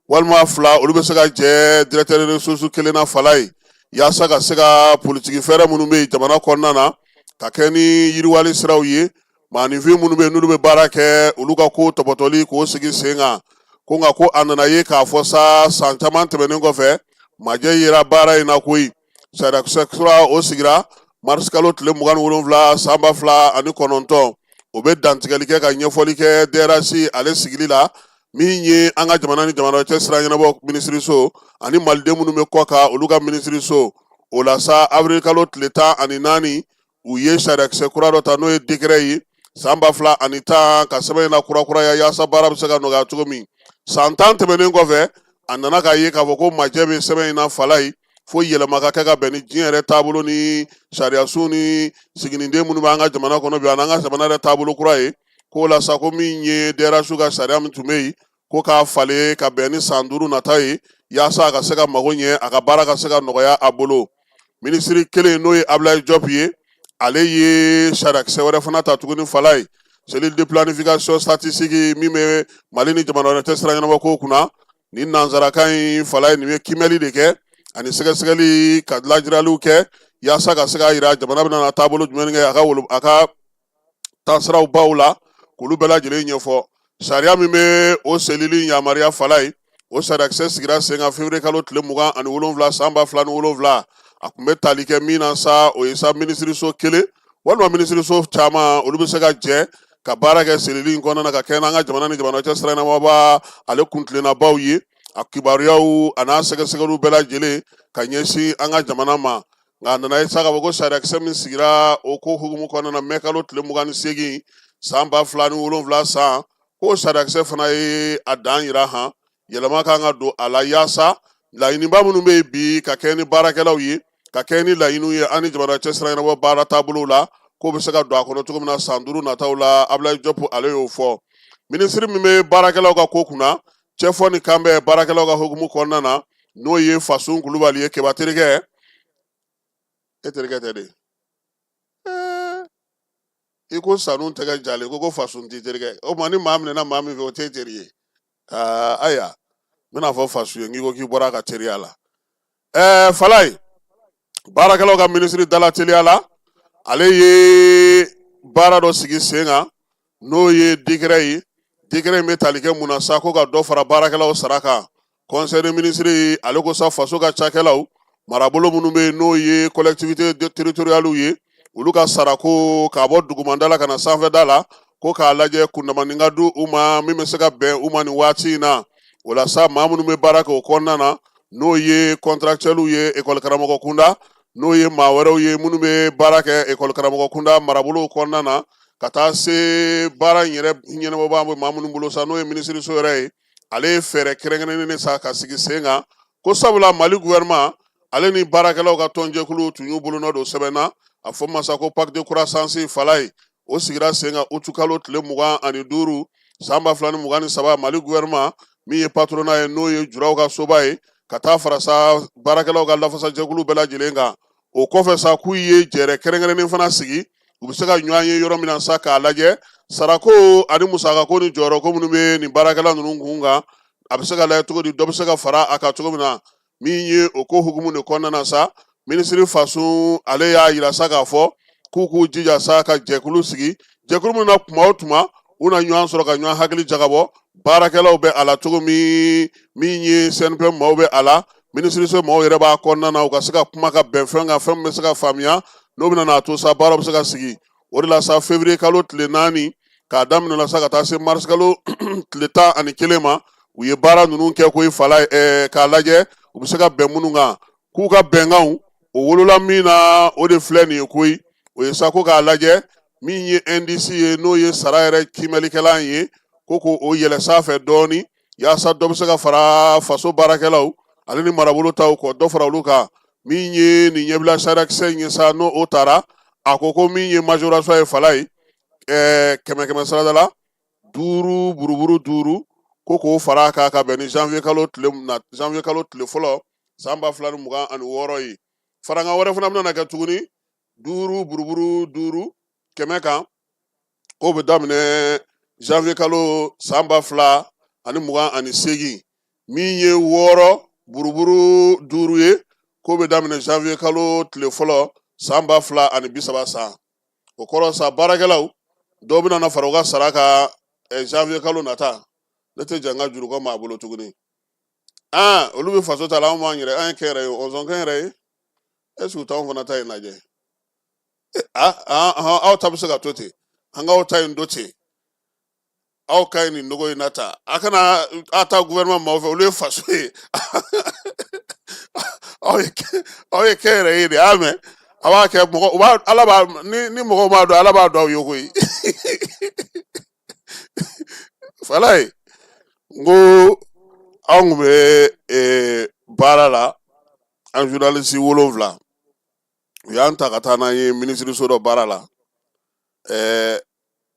walima fila, olu bɛ se ka jɛ directeur de ressources kelen na. Falaye, yaasa ka se ka politiki fɛɛrɛ minnu bɛ yen jamana kɔnɔna na, ka kɛ ni yiriwali siraw ye, maaninfin minnu bɛ yen n'olu bɛ baara kɛ, olu ka ko tɔpɔtɔli k'o sigi sen kan. Ko nka ko a nana ye k'a fɔ sa, san caman tɛmɛnen kɔfɛ, majɛ yera baara in na koyi. Sariyakisɛ kura o sigira mars kalo tile 27 san 2009. O bɛ dantigɛli kɛ ka ɲɛfɔli kɛ DRH ale sigili la, min ye an ka jamana ni jamana cɛ sira ɲɛnabɔ minisiriso, ani maliden minnu bɛ kɔ kan, olu ka minisiriso. O la sa, avril kalo tile 14, u ye sariyakisɛ kura dɔ ta, n'o ye décret ye san 2010, ka sɛbɛn in na kurakuraya yaasa baara bɛ se ka nɔgɔya cogo min. San 10 tɛmɛnen kɔfɛ, a nana k'a ye k'a fɔ ko majɛ bɛ sɛbɛn in na. Falaye, fo yɛlɛma ka kɛ ka bɛn ni diɲɛ yɛrɛ taabolo ni sariyasun ni siginiden minnu bɛ an ka jamana kɔnɔ bi, ani an ka jamana yɛrɛ taabolo kura ye. K'o la sa, ko min ye DRH ka sariya min tun bɛ yen, ko k'a falen ka bɛn ni san 5 nata ye, yaasa a ka se ka mago ɲɛ, a ka baara ka se ka nɔgɔya a bolo. Minisiri kelen, n'o ye Ablaye Diop ye, ale ye sariyakisɛ wɛrɛ fana ta tuguni. Falaye, Cellule de planification statistique min bɛ Mali ni jamana wɛrɛ cɛ sira ɲɛnabɔ ko kunna. Ni nansarakan in Falaye, nin bɛ kiimɛli de kɛ ani sɛgɛsɛgɛli ka lajiraliw kɛ yaasa ka se k'a yira jamana bɛna taabolo jumɛn kɛ a ka wolo a ka taasiraw baw la, k'olu bɛɛ lajɛlen ɲɛfɔ. Sariya min bɛ o cellule yamaruya, Falaye, o sariyakisɛ sigira sen kan février kalo tile 27 san 2007. A tun bɛ tali kɛ min na sa, o ye sa minisiriso kelen walima minisiriso caman, olu bɛ se ka jɛ ka baara kɛ cellule in kɔnɔna na ka kɛ n'an ka jamana ni jamana cɛ sira ɲɛnabɔba ale kuntilennabaw ye, a kibaruyaw a n'a sɛgɛsɛgɛliw bɛɛ lajɛlen ka ɲɛsin an ka jamana ma. Nka a nana ye sa k'a fɔ ko sariyakisɛ min sigira o ko hukumu kɔnɔna na mɛ kalo tile 28 san 2007 san, k'o sariyakisɛ fana ye a dan yira han, yɛlɛma kan ka don a la yaasa laɲiniba minnu bɛ yen bi ka kɛ ni baarakɛlaw ye, ka kɛ ni laɲiniw ye an ni jamana cɛ sira ɲɛnabɔ baara taabolow la, k'o bɛ se ka don a kɔnɔ cogo min na san 5 nataw la. Abulayi Jɔpu, ale y'o fɔ. Minisiri min bɛ baarakɛlaw ka ko kunna, cɛfɔ ni kanbɛn baarakɛlaw ka hukumu kɔnɔna na, n'o ye Fasun Kulubali ye. Keba terikɛ, e terikɛ tɛ de? I ko sanu tɛgɛ jalen ko Fasun t'i terikɛ. O tuma ni maa minɛna maa min fɛ, o t'e teri ye. Ayiwa, n bɛna fɔ Fasun ye, n'i ko k'i bɔra a ka teriya la. Falaye, baarakɛlaw ka minisiri dala teliya la, ale ye baara dɔ sigi sen kan, n'o ye décret ye. Décret in bɛ tali kɛ mun na sa? Ko ka dɔ fara baarakɛlaw sara kan. Conseil des ministres, ale ko sa faso ka cakɛlaw, marabolo minnu bɛ yen, n'o ye collectivité territoriales ye, olu ka sarako k'a bɔ dugumanda la ka na sanfɛda la, ko k'a lajɛ kundamanin ka di u ma min bɛ se ka bɛn u ma nin waati in na. O la sa, maa minnu bɛ baara kɛ o kɔnɔna na, n'o ye contractuels ye ekɔli karamɔgɔ kunda, n'o ye maa wɛrɛw ye minnu bɛ baara kɛ ekɔli karamɔgɔ kunda marabolow kɔnɔna na, ka taa se baara in yɛrɛ ɲɛnabɔbaa bɛ maa minnu bolo sa, n'o ye minisiriso yɛrɛ ye, ale ye fɛɛrɛ kɛrɛnkɛrɛnnen de sa ka sigi sen kan, ko sabula Mali gouvernement ale ni baarakɛlaw ka tɔnjɛkulu tun y'u bolonɔ don sɛbɛn na, a fɔ ma sa ko pacte de croissance. Falaye, o sigira sen kan utukalo tile 25 san 2023. Mali gouvernement min ye patronat ye, n'o ye juraw ka soba ye, ka taa fara sa baarakɛlaw ka lafasajɛkulu bɛɛ lajɛlen kan. O kɔfɛ sa, k'u ye jɛrɛ kɛrɛnkɛrɛnnen fana sigi, u bɛ se ka ɲɔgɔn ye yɔrɔ min na sa, k'a lajɛ sarako ani musakako ni jɔyɔrɔko minnu bɛ nin baarakɛla ninnu kun kan, a bɛ se ka lajɛ cogo di, dɔ bɛ se ka fara a kan cogo min na. Min ye o ko hukumu de kɔnɔna na sa, minisiri Fasun, ale y'a yira sa k'a fɔ k'u k'u jija sa ka jɛkulu sigi, jɛkulu min na tuma o tuma u na ɲɔgɔn sɔrɔ ka ɲɔgɔn hakili jagabɔ. Baarakɛlaw bɛ a la cogo min, min ye CNPM maaw bɛ a la, minisiriso maaw yɛrɛ b'a kɔnɔna na, u ka se ka kuma ka bɛn fɛn kan, fɛn min bɛ se ka faamuya, n'o bɛna n'a to sa baara bɛ se ka sigi. O de la sa, février kalo tile 4 k'a daminɛ la sa ka taa se mars kalo tile 11 ma, u ye baara ninnu kɛ koyi. Fala k'a lajɛ u bɛ se ka bɛn minnu kan, k'u ka bɛnkanw o wolola min na, o de filɛ nin ye koyi. O ye sa ko k'a lajɛ min ye indice ye, n'o ye sara yɛrɛ kiimɛlikɛlan ye, ko k'o yɛlɛ sanfɛ dɔɔni yaasa dɔ bɛ se ka fara faso baarakɛlaw ale ni marabolo taw kɔ, dɔ fara olu kan. Min ye nin ɲɛbila sariyakisɛ in ye sa, n'o o taara, a ko ko min ye majoration ye, Fala ye, kɛmɛ kɛmɛ sarada la duuru buruburu duuru, ko k'o fara a kan ka bɛn ni janvier kalo tile na, janvier kalo tile fɔlɔ san 2026 ye. Farankan wɛrɛ fana bɛna kɛ tuguni, duuru buruburu duuru kɛmɛ kan, k'o bɛ daminɛ janvier kalo san 2028. Min ye wɔɔrɔ buruburu duuru ye, k'o bɛ daminɛ janvier kalo tile fɔlɔ san 2030 san. O kɔrɔ sa, baarakɛlaw dɔw bɛna na fara u ka sara kan janvier kalo nata. Ne tɛ jɛ n ka jurukɔ maa bolo tuguni. Aa, olu bɛ faso ta la, anw b'an yɛrɛ, an ye kɛ yɛrɛ ye, ɔnzɔn kɛ yɛrɛ ye. Est ce que u t'anw fana ta in lajɛ? Aw ta bɛ se ka to ten, an k'aw ta in to ten. Aw ka ɲi nin nɔgɔ in na ta, a kana a ta gouvernement maaw fɛ, olu ye faso ye. Aw ye kɛ yɛrɛ ye de, y'a mɛn, a b'a kɛ mɔgɔ u b'a ala b'a ni mɔgɔw b'a dɔn, ala b'a dɔn aw ye koyi. Falaye, n ko anw tun bɛ baara la, an journaliste 7, u y'an ta ka taa n'an ye minisiriso dɔ baara la.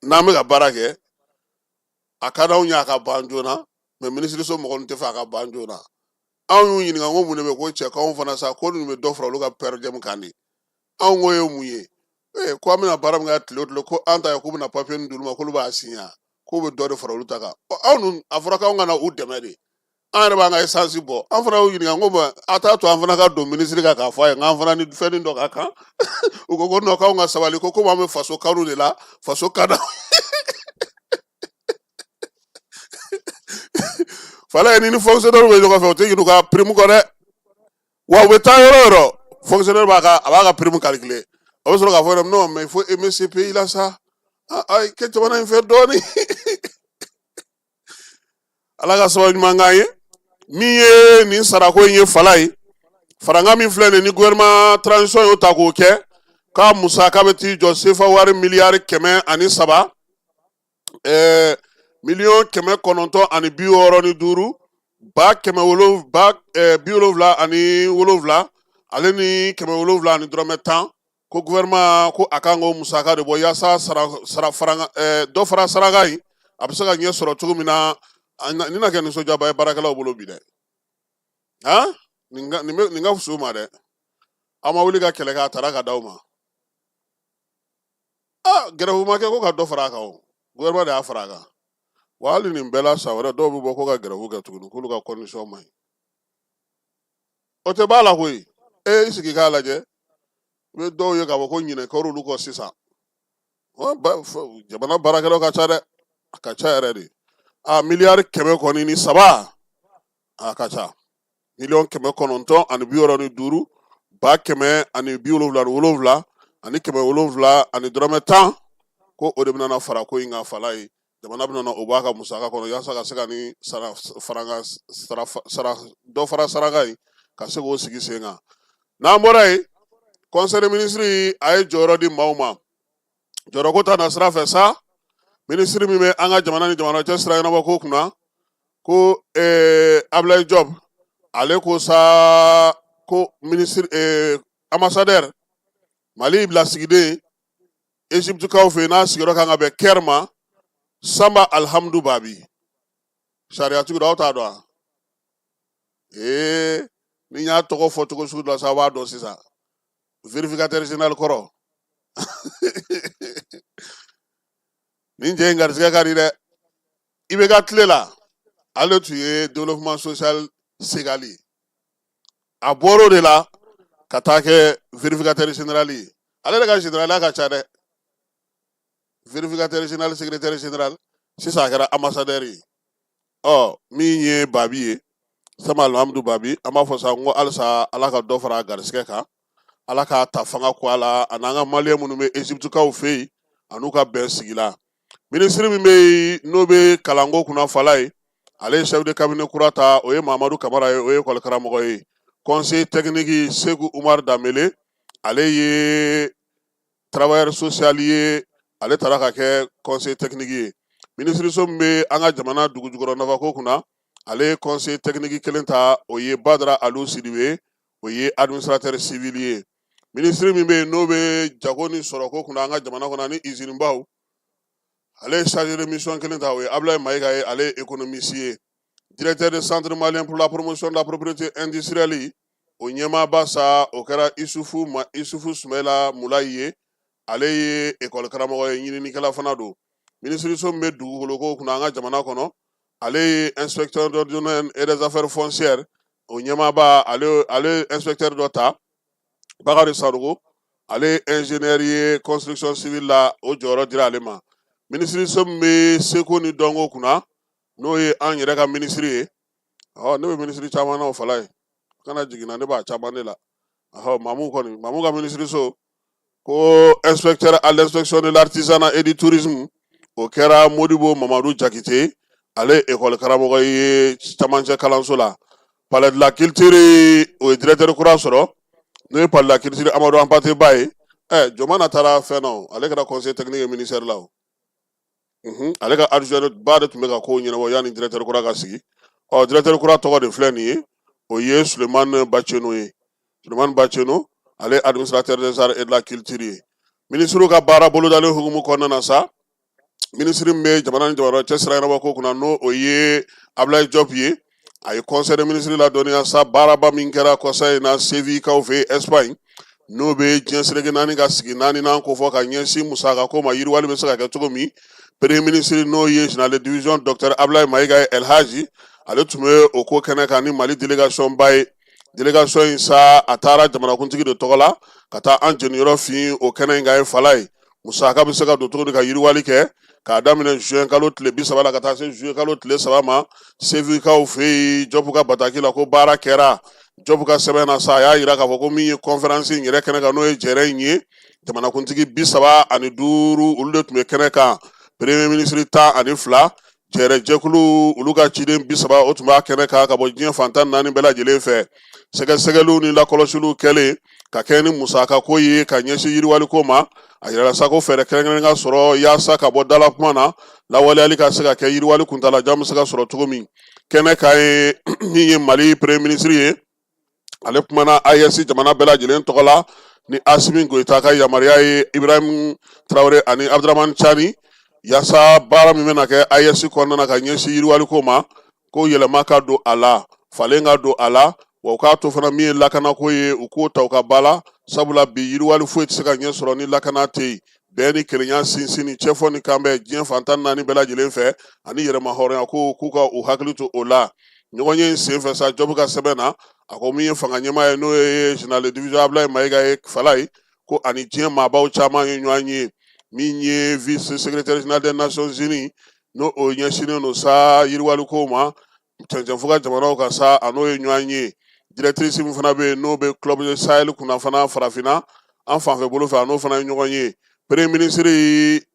N'an bɛ ka baara kɛ, a ka d'anw ye a ka ban joona, mais minisiriso mɔgɔ ninnu tɛ fɛ a ka ban joona. Anw y'u ɲininka ko mun de bɛ, ko cɛ k'anw fana sa ko ninnu bɛ dɔ fara olu ka per diem kan de. Anw ko ye mun ye? Ee ko an bɛna baara min kɛ tile o tile, ko an ta ye k'u bɛna papiye nin d'olu ma, k'olu b'a siɲɛ, k'u bɛ dɔ de fara olu ta kan. Ɔ, aw dun, a fɔra k'anw ka na u dɛmɛ de, an yɛrɛ b'an ka esansi bɔ. An fana y'u ɲininka ko bɔn, a t'a to an fana ka don minisiri kan k'a fɔ a ye k'an fana ni fɛn dɔ ka kan. U ko ko non, k'anw ka sabali, ko komi an bɛ faso kanu de la, faso ka na fala ye. Ni ni fonctionnaire bɛ ɲɔgɔn fɛ, u tɛ ɲinɛ u ka prime kɔ dɛ. Wa u bɛ taa yɔrɔ o yɔrɔ, fonctionnaire b'a ka a b'a ka prime calculer, a bɛ sɔrɔ k'a fɔ non, mais il faut aimer ce pays là sa. Ah, ayi, kɛ jamana in fɛ dɔɔnin. Ala ka sababu ɲuman k'an ye. Min ye nin sarako in ye, fala ye, faranga min filɛ nin ni gouvernement transition y'o ta k'o kɛ, k'a musaka bɛ t'i jɔ sefa wari miliyari 103, 965 777 ale ni 700 ani dɔrɔmɛ 10. Ko gouvernement ko a kan k'o musaka de bɔ yaasa sara sara faranga dɔ fara saraka in, a bɛ se ka ɲɛ sɔrɔ cogo min na. Nin na kɛ nisɔndiyaba ye baarakɛlaw bolo bi dɛ. Han, nin ka nin bɛ nin ka fisa u ma dɛ. Aw ma wuli ka kɛlɛ kɛ, a taara ka d'aw ma. Aa, gɛrɛfu ma kɛ ko ka dɔ fara a kan, o gouvernement de y'a fara a kan. Wa hali nin bɛɛ la, san wɛrɛ dɔw bɛ bɔ ko ka gɛrɛfu kɛ tuguni, k'olu ka condition man ɲi. O tɛ b'a la koyi. E i sigi k'a lajɛ, i bɛ dɔw ye k'a fɔ ko ɲinɛ kɛra olu kɔ sisan. Jamana baarakɛlaw ka ca dɛ, a ka ca yɛrɛ de. A miliyari 100 kɔni ni saba, a ka ca. 965 177 ani 700 ani dɔrɔmɛ 10, ko o de bɛna na fara ko in kan. Fala ye, jamana bɛna o b'a ka musaka kɔnɔ yaasa ka se ka ni sara faranga sara sara dɔ fara saraka in ka se k'o sigi sen kan. N'an bɔra yen, conseil des ministres a ye jɔyɔrɔ di maaw ma. Jɔyɔrɔko ta na sira fɛ sa, minisiri min bɛ an ka jamana ni jamana cɛ sira ɲɛnabɔ ko kunna, ko Ablaye Diop, ale ko sa ko minisiri ambassadeur Mali lasigiden Egyptekaw fɛ yen, n'a sigiyɔrɔ kan ka bɛn Caire ma, Sanba Alihamudu Babi, sariyatigi don, aw t'a dɔn wa? Ee, ni n y'a tɔgɔ fɔ cogo sugu dɔ la sa, aw b'a dɔn sisan. Vérificateur général kɔrɔ, nin cɛ in garisɛgɛ ka di dɛ. IBK tile la, ale tun ye développement social Segali ye. A bɔr'o de la ka taa kɛ vérificateur général ye. Ale yɛrɛ ka généraliya ka ca dɛ. Vérificateur général, secrétaire général, sisan a kɛra ambassadeur ye. Ɔ, min ye Babi ye, Sanba Alihamudu Babi, an b'a fɔ sa n ko halisa Ala ka dɔ fara a garisɛgɛ kan, Ala k'a ta fanga ko a la, a n'an ka maliyɛn minnu bɛ Egyptekaw fɛ yen, a n'u ka bɛn sigi la. Minisiri min bɛ yen n'o bɛ kalanko kunna, fala ye, ale ye chef de cabinet kura ta, o ye Mamadu Kamara ye, o ye ekɔli karamɔgɔ ye. Conseiller technique Seku Umar Danbele, ale ye travailleur social ye, ale taara ka kɛ conseiller technique ye. Minisiriso min bɛ an ka jamana dugu jukɔrɔ nafako kunna, ale ye conseiller technique kelen ta, o ye Badara Alu Sidibe, o ye administrateur civil ye. Minisiri min bɛ yen n'o bɛ jago ni sɔrɔko kunna an ka jamana kɔnɔ ani izinibaw, ale ye chargé de mission kelen ta, o ye Ablaye Mayiga ye, ale ye économiste ye. Directeur de centre malien pour la promotion de la propriété industrielle, o ɲɛmaaba sa, o kɛra Isufu ma Isufu Sumayila Mulayi ye, ale ye ekɔli karamɔgɔ ye, ɲininikɛla fana don. Minisiriso min bɛ dugukoloko kunna an ka jamana kɔnɔ, ale ye inspecteur de domaine et des affaires foncières, o ɲɛmaaba, ale inspecteur dɔ ta, Bakari Sanogo, ale ye ingénieur ye construction civile la, o jɔyɔrɔ dira ale ma. Minisiriso min bɛ seko ni dɔnko kunna, n'o ye an yɛrɛ ka minisiri ye, ɔ, ne bɛ minisiri caman na, o fala ye, kana jiginna, ne b'a caman de la. Ɔhɔ, Mamu kɔni, Mamu ka minisiriso ko inspecteur à l'inspection de l'artisanat et du tourisme, o kɛra Modibo Mamadu Jakite, ale ekɔli karamɔgɔ ye camancɛ kalanso la. Palais de la culture, o ye directeur kura sɔrɔ, n'o ye palais de la culture Amadu Hampâté Bâ ye. Ɛ, Jomana taara fɛn na, o ale kɛra conseiller technique ye ministère la. O ale ka adjoint ba de tun bɛ ka kow ɲɛnabɔ yanni directeur kura ka sigi. Ɔ, directeur kura tɔgɔ de filɛ nin ye, o ye Sulemani Baceno ye. Sulemani Baceno, ale administrateur des arts et de la culture ye. Minisiriw ka baara bolodalen hukumu kɔnɔna na sa, minisiri min bɛ jamana ni jamana cɛ sira ɲɛnabɔ ko kunna, n'o o ye Ablaye Diop ye, a ye conseil des ministres ladɔnniya sa baaraba min kɛra kɔsa in na Sevillekaw fɛ yen, Espagne. N'o bɛ diɲɛ seleke naani ka sigi naaninan kofɔ ka ɲɛsin musakako ma, yiriwali bɛ se ka kɛ cogo min. Premier ministre, n'o ye général de division docteur Ablaye Mayiga ye, Elhaji, ale tun bɛ o ko kɛnɛ kan ni Mali délégation ba ye. Délégation in sa, a taara jamanakuntigi de tɔgɔ la ka taa an jeniyɔrɔ fin o kɛnɛ in kan ye. Fala ye, musaka bɛ se ka don cogo di ka yiriwali kɛ, k'a daminɛ juin kalo tile 30 la ka taa se juillet kalo tile 3 ma, Sefikaw fɛ yen, Jɔpu ka bataki la, ko baara kɛra. Jɔpu ka sɛbɛn na sa, a y'a jira k'a fɔ ko min ye conférence in yɛrɛ kɛnɛ kan, n'o ye jɛrɛ in ye, jamanakuntigi 35, olu de tun bɛ kɛnɛ kan, premier ministre 12, jɛrɛ jɛkulu olu ka ciden 30, o tun b'a kɛnɛ kan ka bɔ diɲɛ fan 14 bɛɛ lajɛlen fɛ. Sɛgɛsɛgɛliw ni lakɔlɔsiliw kɛlen ka kɛ ni musakako ye ka ɲɛsin yiriwaliko ma, a yirala sa ko fɛɛrɛ kɛrɛnkɛrɛnnen ka sɔrɔ yaasa ka bɔ dala kuma na, lawaleyali ka se ka kɛ, yiriwali kuntalajan bɛ se ka sɔrɔ cogo min. Kɛnɛ kan ye, min ye Mali premier ministre ye, ale kumana AES jamana bɛɛ lajɛlen tɔgɔ la ni Asimi Goyita ka yamaruya ye, Ibrahim Traoré ani Abdramane Tiani, yaasa baara min bɛna kɛ AES kɔnɔna na ka ɲɛsin yiriwaliko ma, ko yɛlɛma ka don a la, falen ka don a la, wa u k'a to fana min ye lakanako ye, u k'o ta u ka ba la, sabula bi yiriwali foyi tɛ se ka ɲɛ sɔrɔ ni lakana tɛ yen. Bɛn ni kelenya sinsin ni cɛfɔ ni kanbɛn diɲɛ fan 14 bɛɛ lajɛlen fɛ, ani yɛrɛmahɔrɔnya ko, k'u ka u hakili to o la. Ɲɔgɔnye in senfɛ sa, Jɔbu ka sɛbɛn na, a ko min ye fanga ɲɛmaa ye, n'o ye général de division Ablaye Mayiga ye, fala ye ko ani diɲɛ maabaw caman ye ɲɔgɔn ye. Min ye vice secrétaire général des Nations Unies, n'o o ɲɛsinnen don sa yiriwaliko ma cɛncɛnfuga jamanaw kan sa, a n'o ye ɲɔgɔn ye. Directrice min fana bɛ yen, n'o bɛ club de Sahel kunna fana farafinna an fanfɛ bolo fɛ, a n'o fana ye ɲɔgɔn ye. Premier ministre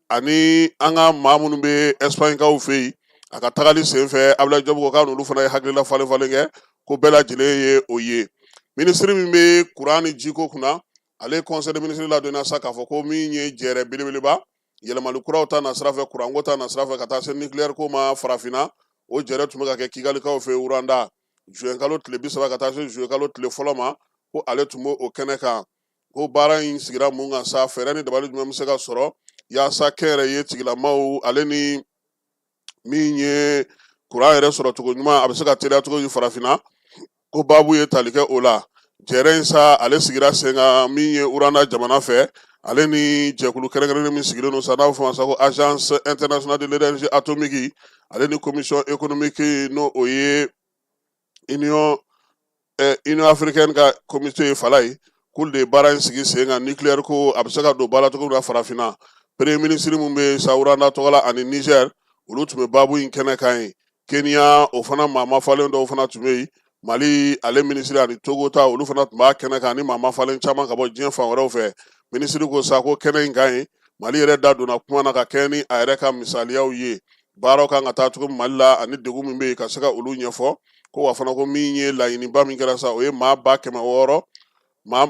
ani an ka maa minnu bɛ Espagne kaw fɛ yen, a ka tagali senfɛ, Ablaye Diop ko k'a n'olu fana ye hakilila falen falen kɛ, ko bɛɛ lajɛlen ye o ye. Minisiri min bɛ kuran ni jiko kunna, ale ye conseil des ministres ladɔnniya sa k'a fɔ ko min ye jɛrɛ belebeleba yɛlɛmali kuraw ta nasira fɛ, kuranko ta nasira fɛ, ka taa se nucléaire ko ma farafinna, o jɛrɛ tun bɛ ka kɛ Kigalikaw fɛ Rwanda, juin kalo tile 30 ka taa se juillet kalo tile 1 ma, ko ale tun b'o kɛnɛ kan. Ko baara in sigira mun kan sa, fɛɛrɛ ni dabali jumɛn bɛ se ka sɔrɔ yaasa kɛnyɛrɛye tigilamaw ale ni min ye kuran yɛrɛ sɔrɔ cogo ɲuman, a bɛ se ka teliya cogo di farafinna, ko baabu ye tali kɛ o la. Jɛrɛ in sa, ale sigira sen kan min ye Rwanda jamana fɛ, ale ni jɛkulu kɛrɛnkɛrɛnnen min sigilen don sa, n'a bɛ fɔ ma sa ko Agence internationale de l'énergie atomique, ale ni commission économique, n'o o ye Union africaine ka comité ye, fala ye k'olu de ye baara in sigi sen kan, nucléaire ko a bɛ se ka don ba la cogo min na farafinna. Premier ministre min bɛ sa Rwanda tɔgɔ la ani Niger, olu tun bɛ baabu in kɛnɛ kan yen. Kenya, o fana maa mafalen dɔw fana tun bɛ yen. Mali ale minisiri ani Togo ta, olu fana tun b'a kɛnɛ kan, ani maa mafalen caman ka bɔ diɲɛ fan wɛrɛw fɛ. Minisiri ko sa ko kɛnɛ in kan yen, Mali yɛrɛ da donna kuma na ka kɛɲɛ ni a yɛrɛ ka misaliyaw ye, baaraw kan ka taa cogo min Mali la ani degun min bɛ yen, ka se ka olu ɲɛfɔ. Ko wa fana ko min ye laɲiniba min kɛra sa, o ye maa 600,000, maa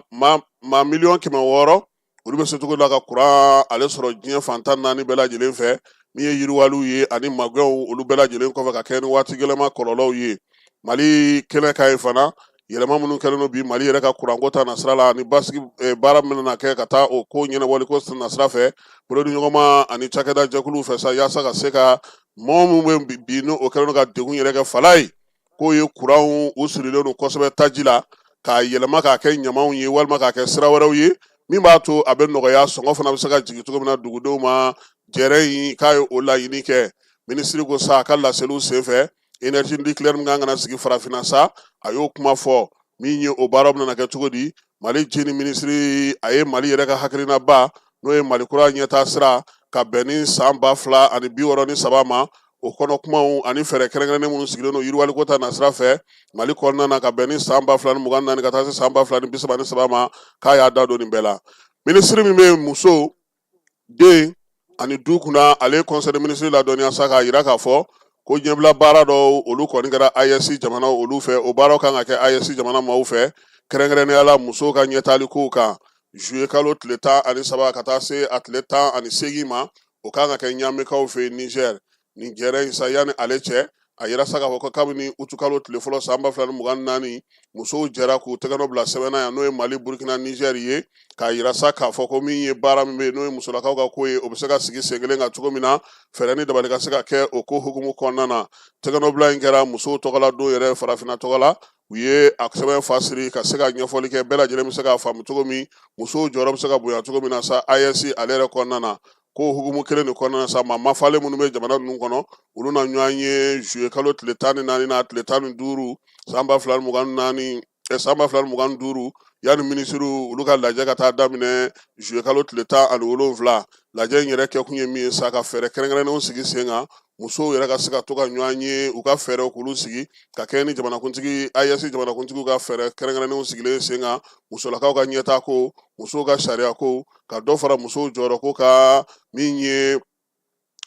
600,000,000, olu bɛ se cogo la ka kuran ale sɔrɔ diɲɛ fan 14 bɛɛ lajɛlen fɛ, min ye yiriwaliw ye ani magɛnw, olu bɛɛ lajɛlen kɔfɛ ka kɛ ni waati gɛlɛma kɔlɔlɔw ye. Mali kɛnɛ kan yen fana, yɛlɛma minnu kɛlen don bi Mali yɛrɛ ka kuranko ta nasira la, ani basigi baara min bɛna kɛ ka taa o ko ɲɛnabɔli ko nasira fɛ, bolodiɲɔgɔnma ani cakɛda jɛkuluw fɛ sa, yaasa ka se ka mɔgɔ minnu bɛ bi, n'o kɛlen don ka degun yɛrɛ kɛ, fala ye k'o ye kuranw u sirilen don kosɛbɛ taji la, k'a yɛlɛma k'a kɛ ɲamanw ye walima k'a kɛ sira wɛrɛw ye min b'a to a bɛ nɔgɔya, sɔngɔ fana bɛ se ka jigin cogo min na dugudenw ma. Jɛrɛ in k'a ye o laɲini kɛ. Minisiri ko sa a ka laseliw senfɛ, énergie nucléaire min kan ka na sigi farafinna sa, a y'o kuma fɔ, min ye o baaraw bɛna kɛ cogo di. Mali jini minisiri, a ye Mali yɛrɛ ka hakilinaba, n'o ye Mali kura ɲɛtaa sira ka bɛn ni san 2063 ma, o kɔnɔ kumaw ani fɛɛrɛ kɛrɛnkɛrɛnnen minnu sigilen don yiriwaliko ta nasira fɛ Mali kɔnɔna na ka bɛn ni san 2024 ka taa se san 2033 ma, k'a y'a da don nin bɛɛ la. Minisiri min bɛ muso, den ani du kunna, ale ye conseil des ministres ladɔnniya sa k'a jira k'a fɔ ko ɲɛbila baara dɔw, olu kɔni kɛra AES jamana olu fɛ. O baaraw kan ka kɛ AES jamana maaw fɛ, kɛrɛnkɛrɛnnenya la musow ka ɲɛtaali kow kan, juillet kalo tile 13 ka taa se a tile 18 ma, o kan ka kɛ Ɲamekaw fɛ yen, Niger. Nin jɛrɛ in sa, yanni ale cɛ, a yira sa k'a fɔ ko kabini utukalo tile fɔlɔ san 2024, musow jɛra k'u tɛgɛnɔ bila sɛbɛn na yan, n'o ye Mali, Burukina, Niger ye, k'a yira sa k'a fɔ ko min ye baara min bɛ yen, n'o ye musolakaw ka ko ye, o bɛ se ka sigi sen kelen kan cogo min na, fɛɛrɛ ni dabali ka se ka kɛ o ko hukumu kɔnɔna na. Tɛgɛnɔbila in kɛra musow tɔgɔla don yɛrɛ farafinna tɔgɔ la. U ye a sɛbɛn fasiri ka se ka ɲɛfɔli kɛ, bɛɛ lajɛlen bɛ se k'a faamu cogo min, musow jɔyɔrɔ bɛ se ka bonya cogo min na sa AES ale yɛrɛ kɔnɔna na. Ko hukumu kelen de kɔnɔna na sa, maa mafalen minnu bɛ jamana ninnu kɔnɔ, olu na ɲɔgɔn ye juillet kalo tile 14 n'a tile 15 san 2024, san 2025, yanni minisiriw olu ka lajɛ ka taa daminɛ juillet kalo tile 17. Lajɛ in yɛrɛ kɛkun ye min ye sa, ka fɛɛrɛ kɛrɛnkɛrɛnnenw sigi sen kan, musow yɛrɛ ka se ka to ka ɲɔgɔn ye, u ka fɛɛrɛw k'olu sigi ka kɛɲɛ ni jamanakuntigi AES jamanakuntigiw ka fɛɛrɛ kɛrɛnkɛrɛnnenw sigilen sen kan, musolakaw ka ɲɛtaa ko, musow ka sariya ko, ka dɔ fara musow jɔyɔrɔ ko kan, min ye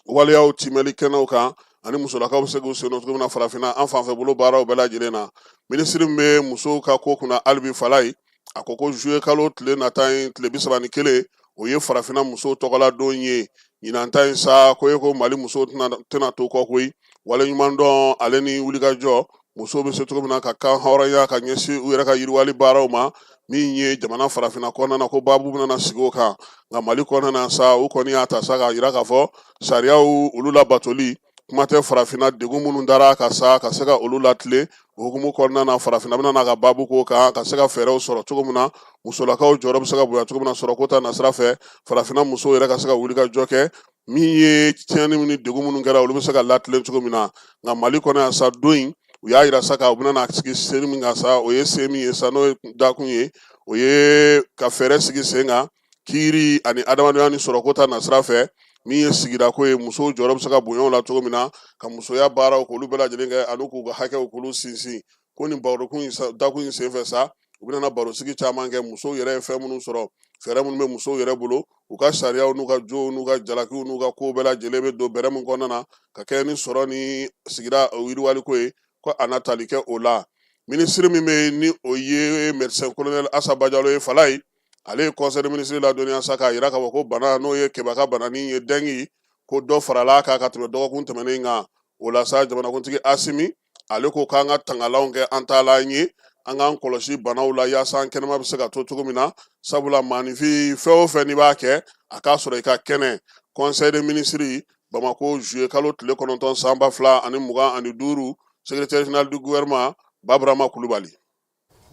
waleyaw timɛli kɛnɛw kan, ani musolakaw bɛ se k'u sen don cogo min na farafinna an fanfɛ bolo baaraw bɛɛ lajɛlen na. Minisiri min bɛ musow ka ko kunna, Alibi Falayi, a ko ko juillet kalo tile nata in tile 31, o ye farafinna musow tɔgɔla don ye. Ɲinan ta in sa, ko ye ko Mali musow tɛna to kɔ koyi. Waleɲumandɔn ale ni wulikajɔ, musow bɛ se cogo min na ka kan hɔrɔnya ka ɲɛsin u yɛrɛ ka yiriwali baaraw ma, min ye jamana farafinna kɔnɔna na, ko baabu bɛna sigi o kan. Nka Mali kɔnɔna na sa, u kɔni y'a ta sa k'a jira k'a fɔ sariyaw olu labatoli kuma tɛ, farafinna degun minnu dara ka sa ka se ka olu latilen. O hukumu kɔnɔna na, farafinna bɛna n'a ka baabu k'o kan, ka se ka fɛɛrɛw sɔrɔ cogo min na musolakaw jɔyɔrɔ bɛ se ka bonya cogo min na sɔrɔko ta nasira fɛ, farafinna musow yɛrɛ ka se ka wuli ka jɔ kɛ, min ye tiɲɛni ni degun minnu kɛra, olu bɛ se ka latilen cogo min na. Nka Mali kɔnɔ yan sa, don in u y'a yira sa k'a bɛna sigi sen min kan sa, o ye sen min ye sa, n'o ye dakun ye, o ye ka fɛɛrɛ sigi sen kan kiiri ani adamadenya ni sɔrɔko ta nasira fɛ, min ye sigidako ye, musow jɔyɔrɔ bɛ se ka bonya o la cogo min na, ka musoya baaraw k'olu bɛɛ lajɛlen kɛ ani k'u ka hakɛw k'olu sinsin. Ko nin barokun in dakun in senfɛ sa, u bɛna barosigi caman kɛ, musow yɛrɛ ye fɛn minnu sɔrɔ, fɛɛrɛ minnu bɛ musow yɛrɛ bolo, u ka sariyaw n'u ka jow n'u ka jalakiw n'u ka kow bɛɛ lajɛlen bɛ don bɛrɛ min kɔnɔna na ka kɛ ni sɔrɔ ni sigida yiriwaliko ye, ko a na tali kɛ o la. Minisiri min bɛ yen ni o ye médecin colonel Asa Bajalo ye, Falayi, ale ye conseil des ministres ladɔnniya sa k'a yira k'a fɔ ko bana n'o ye keba ka bananin ye, dengue, ko dɔ farala a kan ka tɛmɛ dɔgɔkun tɛmɛnen kan. O la sa, jamanakuntigi Asimi ale ko k'an ka tangalanw kɛ an taalan ye, an k'an kɔlɔsi banaw la yaasa an kɛnɛma bɛ se ka to cogo min na, sabula maaninfin fɛn o fɛn n'i b'a kɛ, a k'a sɔrɔ i ka kɛnɛ. Conseil des ministres, Bamako, juillet kalo tile 9 san 2025, secrétaire général du gouvernement Baburama Kulubali.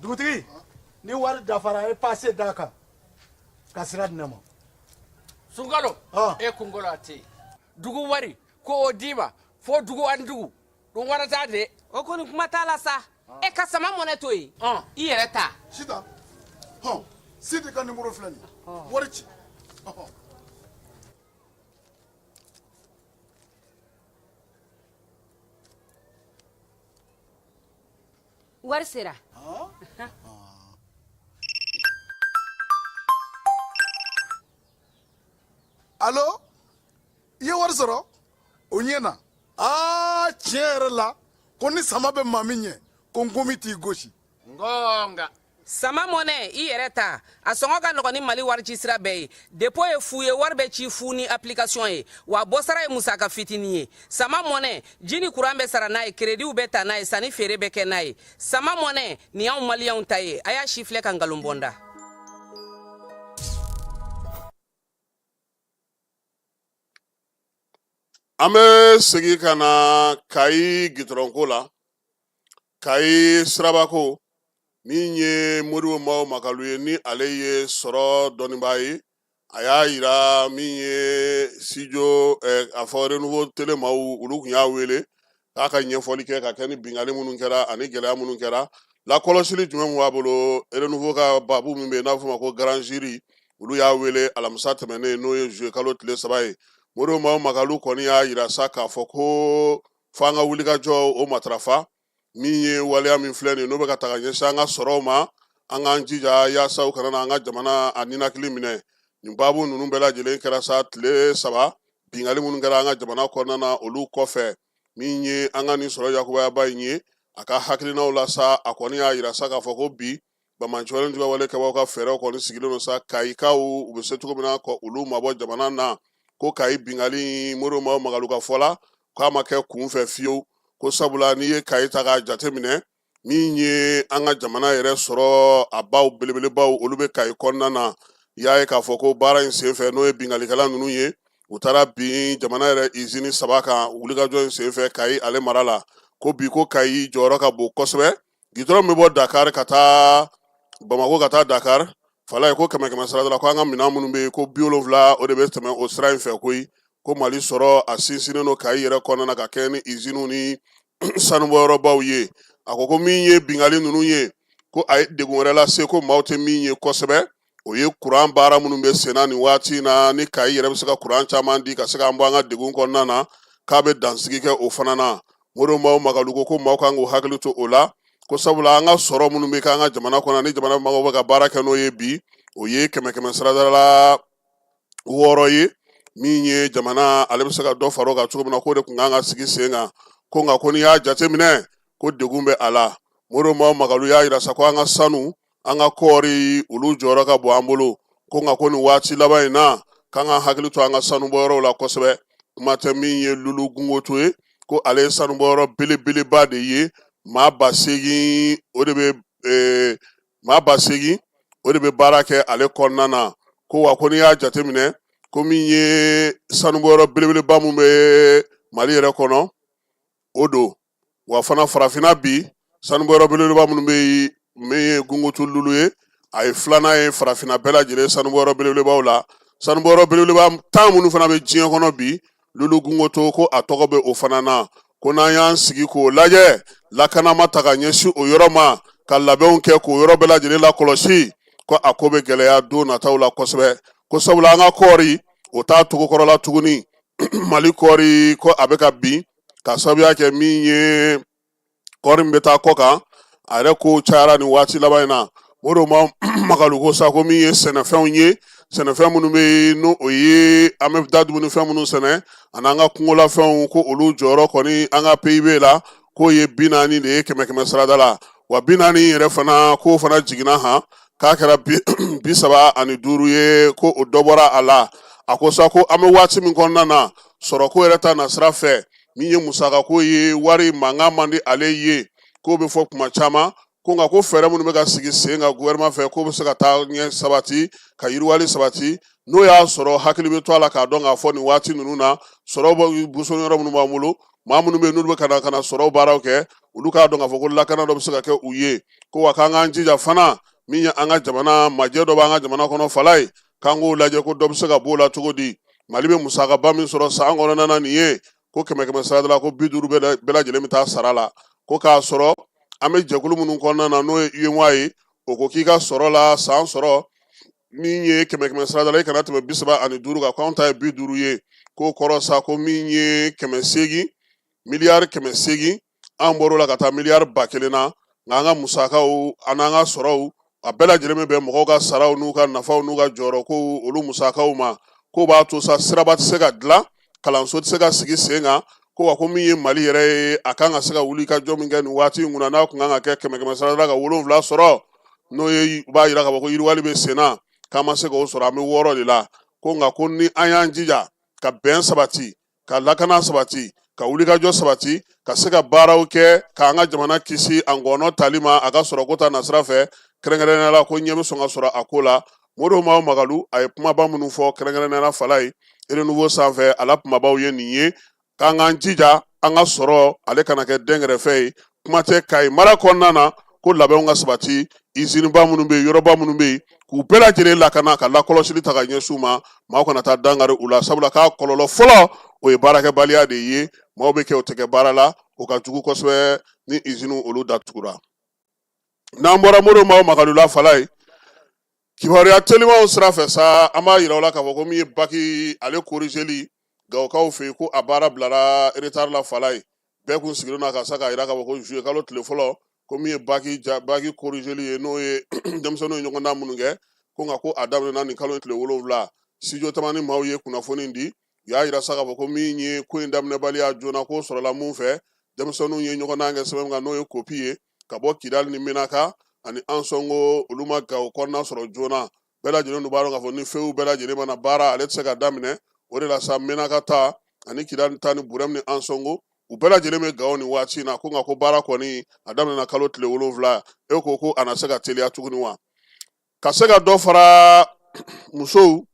Dugutigi, ni wari dafara, a ye pase d'a kan ka sira di ne ma. Sunkalo, e kunkolo a tɛ yen. Dugu wari ko o d'i ma fo dugu ani dugu dun wara t'a de. O kɔni kuma t'a la sa. E ka sama mɔnɛ to yen, i yɛrɛ ta. Sitan, hɔn, Sidi ka nimoro filɛ nin ye, wari ci. Wari sera. Alo, i ye wari sɔrɔ? O ɲɛna. Aa, tiɲɛ yɛrɛ la, ko ni sama bɛ maa min ɲɛ, ko nkomi t'i gosi. Ngonga. Sama mɔnɛ, i yɛrɛ ta, a sɔngɔ ka nɔgɔn ni Mali warici sira bɛɛ ye. Dépôt ye fu ye, wari bɛ ci fu ni application ye, wa bɔsara ye musaka fitinin ye. Sama mɔnɛ, ji ni kuran bɛ sara n'a ye, kerediw bɛ ta n'a ye, sanni feere bɛ kɛ n'a ye. Sama mɔnɛ nin y'anw maliyɛnw ta ye. A y'a sifilɛ ka nkalon bɔ n da. An bɛ segin ka na Kayi gitɔrɔnko la, Kayi sirabako, min ye Modibo Mao Makalu ye, ni ale ye sɔrɔ dɔnnibaa ye. A y'a yira min ye studio a fɔ Renouveau télé maaw, olu tun y'a wele k'a ka ɲɛfɔli kɛ ka kɛ ni binkanni minnu kɛra ani gɛlɛya minnu kɛra, lakɔlɔsili jumɛn b'a bolo. Renouveau ka baabu min bɛ yen n'a bɛ f'o ma ko grand jury, olu y'a wele alamisa tɛmɛnen, n'o ye juillet kalo tile 3 ye. Modibo Mao Makalu kɔni y'a yira sa k'a fɔ ko f'an ka wulikajɔ o matarafa, min ye waleya min filɛ nin ye, n'o bɛ ka taga ɲɛsin an ka sɔrɔw ma, an k'an jija yaasa u kana na an ka jamana a ninakili minɛ. Nin baabu ninnu bɛɛ lajɛlen kɛra sa tile 3 binkanni minnu kɛra an ka jamana kɔnɔna na, olu kɔfɛ. Min ye an ka nin sɔrɔ yakubayaba in ye, a ka hakilinaw la sa, a kɔni y'a yira sa k'a fɔ ko bi banbaanciwale juguyawale kɛbaaw ka fɛɛrɛw kɔni sigilen don sa Kayikaw u bɛ se cogo min na ka olu mabɔ jamana na. Ko Kayi binkanni, Modibo Mao Makalu ka fɔ la, k'a ma kɛ kun fɛ fiyewu, ko sabula n'i ye Kayi ta k'a jateminɛ, min ye an ka jamana yɛrɛ sɔrɔ a baw belebelebaw, olu bɛ Kayi kɔnɔna na. I y'a ye k'a fɔ ko baara in senfɛ, n'o ye binkannikɛla ninnu ye, u taara bin jamana yɛrɛ izini 3 kan wulikajɔ in senfɛ Kayi ale mara la. Ko bi ko Kayi jɔyɔrɔ ka bon kosɛbɛ. Gitɔrɔn min bɛ bɔ Dakar ka taa Bamakɔ ka taa Dakar, Falaye, ko kɛmɛ kɛmɛ sarada la, ko an ka minɛn minnu bɛ yen, ko 70 o de bɛ tɛmɛ o sira in fɛ koyi. Ko Mali sɔrɔ a sinsinnen don Kayi yɛrɛ kɔnɔna na ka kɛɲɛ ni iziniw ni sanubɔyɔrɔbaw ye. A ko min ye binkanni ninnu ye, ko a ye degun wɛrɛ lase, ko maaw tɛ min ye kosɛbɛ, o ye kuran baara minnu bɛ senna nin waati in na, ni Kayi yɛrɛ bɛ se ka kuran caman di ka se k'an bɔ an ka degun kɔnɔna na, k'a bɛ dansigi kɛ o fana na. Modibo Mao Magalu ko maaw kan k'u hakili to o la, ko sabula an ka sɔrɔ minnu bɛ kɛ an ka jamana kɔnɔ, ni jamana mago bɛ ka baara kɛ n'o ye bi, o ye kɛmɛ kɛmɛ sarada la 6 ye. Min ye jamana ale bɛ se ka dɔ fara o kan cogo min na, k'o de tun kan ka sigi sen kan. Ko nka ko n'i y'a jateminɛ, ko degun bɛ a la. Modibo Mao Magalu y'a jira sa ko an ka sanu, an ka kɔɔri, olu jɔyɔrɔ ka bon an bolo. Ko nka ko nin waati laban in na, k'an ka hakili to an ka sanubɔyɔrɔw la kosɛbɛ. Kuma tɛ min ye Lulu Gungoto ye, ko ale ye sanubɔyɔrɔ belebeleba de ye. Maa 8000 o de bɛ maa 8000 o de bɛ baara kɛ ale kɔnɔna na. Ko wa ko n'i y'a jateminɛ, ko min ye sanubɔyɔrɔ belebeleba min bɛ Mali yɛrɛ kɔnɔ, o don. Wa fana farafinna bi, sanubɔyɔrɔ belebeleba minnu bɛ yen, min ye Gungoto Lulu ye, a ye filanan ye farafinna bɛɛ lajɛlen sanubɔyɔrɔ belebelebaw la. Sanubɔyɔrɔ belebeleba 10 minnu fana bɛ diɲɛ kɔnɔ bi, Lulu Gungoto ko a tɔgɔ bɛ o fana na. Ko n'an y'an sigi k'o lajɛ, lakana ma ta ka ɲɛsin o yɔrɔ ma, ka labɛnw kɛ k'o yɔrɔ bɛɛ lajɛlen lakɔlɔsi, ko a ko bɛ gɛlɛya don nataw la kosɛbɛ. Ko sabula an ka kɔɔri, o t'a togokɔrɔ la tuguni. Mali kɔɔri, ko a bɛ ka bin ka sababuya kɛ min ye kɔɔri min bɛ taa kɔ kan, a yɛrɛ ko cayara nin waati laban in na. Modibo Mao Magalu ko sa ko min ye sɛnɛfɛnw ye, sɛnɛfɛn minnu bɛ yen, n'o o ye an bɛ da dumunifɛn minnu sɛnɛ ani an ka kungolafɛnw, ko olu jɔyɔrɔ kɔni an ka PIB la, k'o ye 40 de ye kɛmɛ kɛmɛ sarada la. Wa 40 yɛrɛ fana, k'o fana jiginna han, k'a kɛra 35 ye, ko o dɔ bɔra a la. A ko sa ko an bɛ waati min kɔnɔna na, sɔrɔko yɛrɛ ta nasira fɛ, min ye musakako ye, wari mankan man di ale ye, k'o bɛ fɔ kuma caman. Ko nka ko fɛɛrɛ minnu bɛ ka sigi sen kan gouvernement fɛ, k'o bɛ se ka taa ɲɛ sabati ka yiriwali sabati, n'o y'a sɔrɔ hakili bɛ to a la k'a dɔn k'a fɔ nin waati ninnu na, sɔrɔ bɛ boso yɔrɔ minnu b'an bolo, maa minnu bɛ yen n'olu bɛ ka na sɔrɔ baaraw kɛ, olu k'a dɔn k'a fɔ ko lakana dɔ bɛ se ka kɛ u ye. Ko wa k'an k'an jija fana, min ye an ka jamana majɛ dɔ b'an ka jamana kɔnɔ, Falaye, k'an k'o lajɛ ko dɔ bɛ se ka b'o la cogo di. Mali bɛ musakaba min sɔrɔ san kɔnɔna na nin ye, ko kɛmɛ kɛmɛ sarada la, ko 50 bɛɛ lajɛlen bɛ taa sara la. Ko k'a sɔrɔ an bɛ jɛkulu minnu kɔnɔna na, n'o ye UEMOA ye, o ko k'i ka sɔrɔ la san sɔrɔ min ye kɛmɛ kɛmɛ sarada la, i kana tɛmɛ 35 kan, k'anw ta ye 50 ye. K'o kɔrɔ sa ko min ye 800, miliyari 800, an bɔr'o la ka taa miliyari 1000 na. Nka an ka musakaw an'an ka sɔrɔw, a bɛɛ lajɛlen bɛ bɛn mɔgɔw ka saraw n'u ka nafaw n'u ka jɔyɔrɔkow, olu musakaw ma. K'o b'a to sa siraba tɛ se ka dilan, kalanso tɛ se ka sigi sen kan. Ko wa ko min ye Mali yɛrɛ ye, a kan ka se ka wuli ka jɔ min kɛ nin waati in kunna, n'a kun kan ka kɛ kɛmɛ kɛmɛ sarada ka 7 sɔrɔ, n'o ye b'a jira k'a fɔ ko yiriwali bɛ sen na, k'an ma se k'o sɔrɔ, an bɛ 6 de la. Ko nka ko ni an y'an jija ka bɛn sabati, ka lakana sabati, ka wulikajɔ sabati, ka se ka baaraw kɛ k'an ka jamana kisi a ngɔnɔ tali ma a ka sɔrɔko ta nasira fɛ, kɛrɛnkɛrɛnnenya la, ko ɲɛ bɛ sɔn ka sɔrɔ a ko la. Modibo Mao Magalu a ye kumaba minnu fɔ kɛrɛnkɛrɛnnenya la, Falaye, Renouveau sanfɛ, a la kumabaw ye nin ye: k'an k'an jija an ka sɔrɔ ale kana kɛ dɛnkɛrɛfɛ ye. Kuma tɛ Kayi mara kɔnɔna na, ko labɛnw ka sabati, iziniba minnu bɛ yen, yɔrɔba minnu bɛ yen, k'u bɛɛ lajɛlen lakana, ka lakɔlɔsili ta ka ɲɛsin u ma, maaw kana taa dankari u la, sabula k'a kɔlɔlɔ fɔlɔ o ye baarakɛbaliya de ye. Maaw bɛ kɛ o tɛ kɛ baara la, o ka jugu kosɛbɛ ni iziniw olu datugura. N'an bɔra Modibo Mao Magalu la, Falaye, kibaruya telimanw sira fɛ sa, an b'a yira aw la k'a fɔ ko min ye baki ale korizeli Gawokaw fɛ yen, ko a baara bilara retard la. Falaye, bɛɛ kun sigilen na ka sa k'a yira k'a fɔ ko juillet kalo tile fɔlɔ, ko min ye baki ja baki korizeli ye, n'o ye denmisɛnninw ye ɲɔgɔndan minnu kɛ, ko nka ko a daminɛna nin kalo in tile 7. Studio Tamani maaw ye kunnafoni di, u y'a yira sa k'a fɔ ko min ye ko in daminɛbaliya joona, k'o sɔrɔla mun fɛ, denmisɛnninw ye ɲɔgɔndan kɛ sɛbɛn min kan, n'o ye kopi ye ka bɔ Kidali ni Menaka ani Ansɔngo, olu ma Gawo kɔnɔna sɔrɔ joona. Bɛɛ lajɛlen dun b'a dɔn k'a fɔ ni feuille bɛɛ lajɛlen ma na, baara ale tɛ se ka daminɛ. O de la sa, Menaka ta ani Kidali ta ni Burɛmu ni Ansɔngo, u bɛɛ lajɛlen bɛ Gawo nin waati in na. Ko nka ko baara kɔni a daminɛna kalo tile 7, e ko a na se ka teliya tuguni wa? Ka se ka dɔ fara musow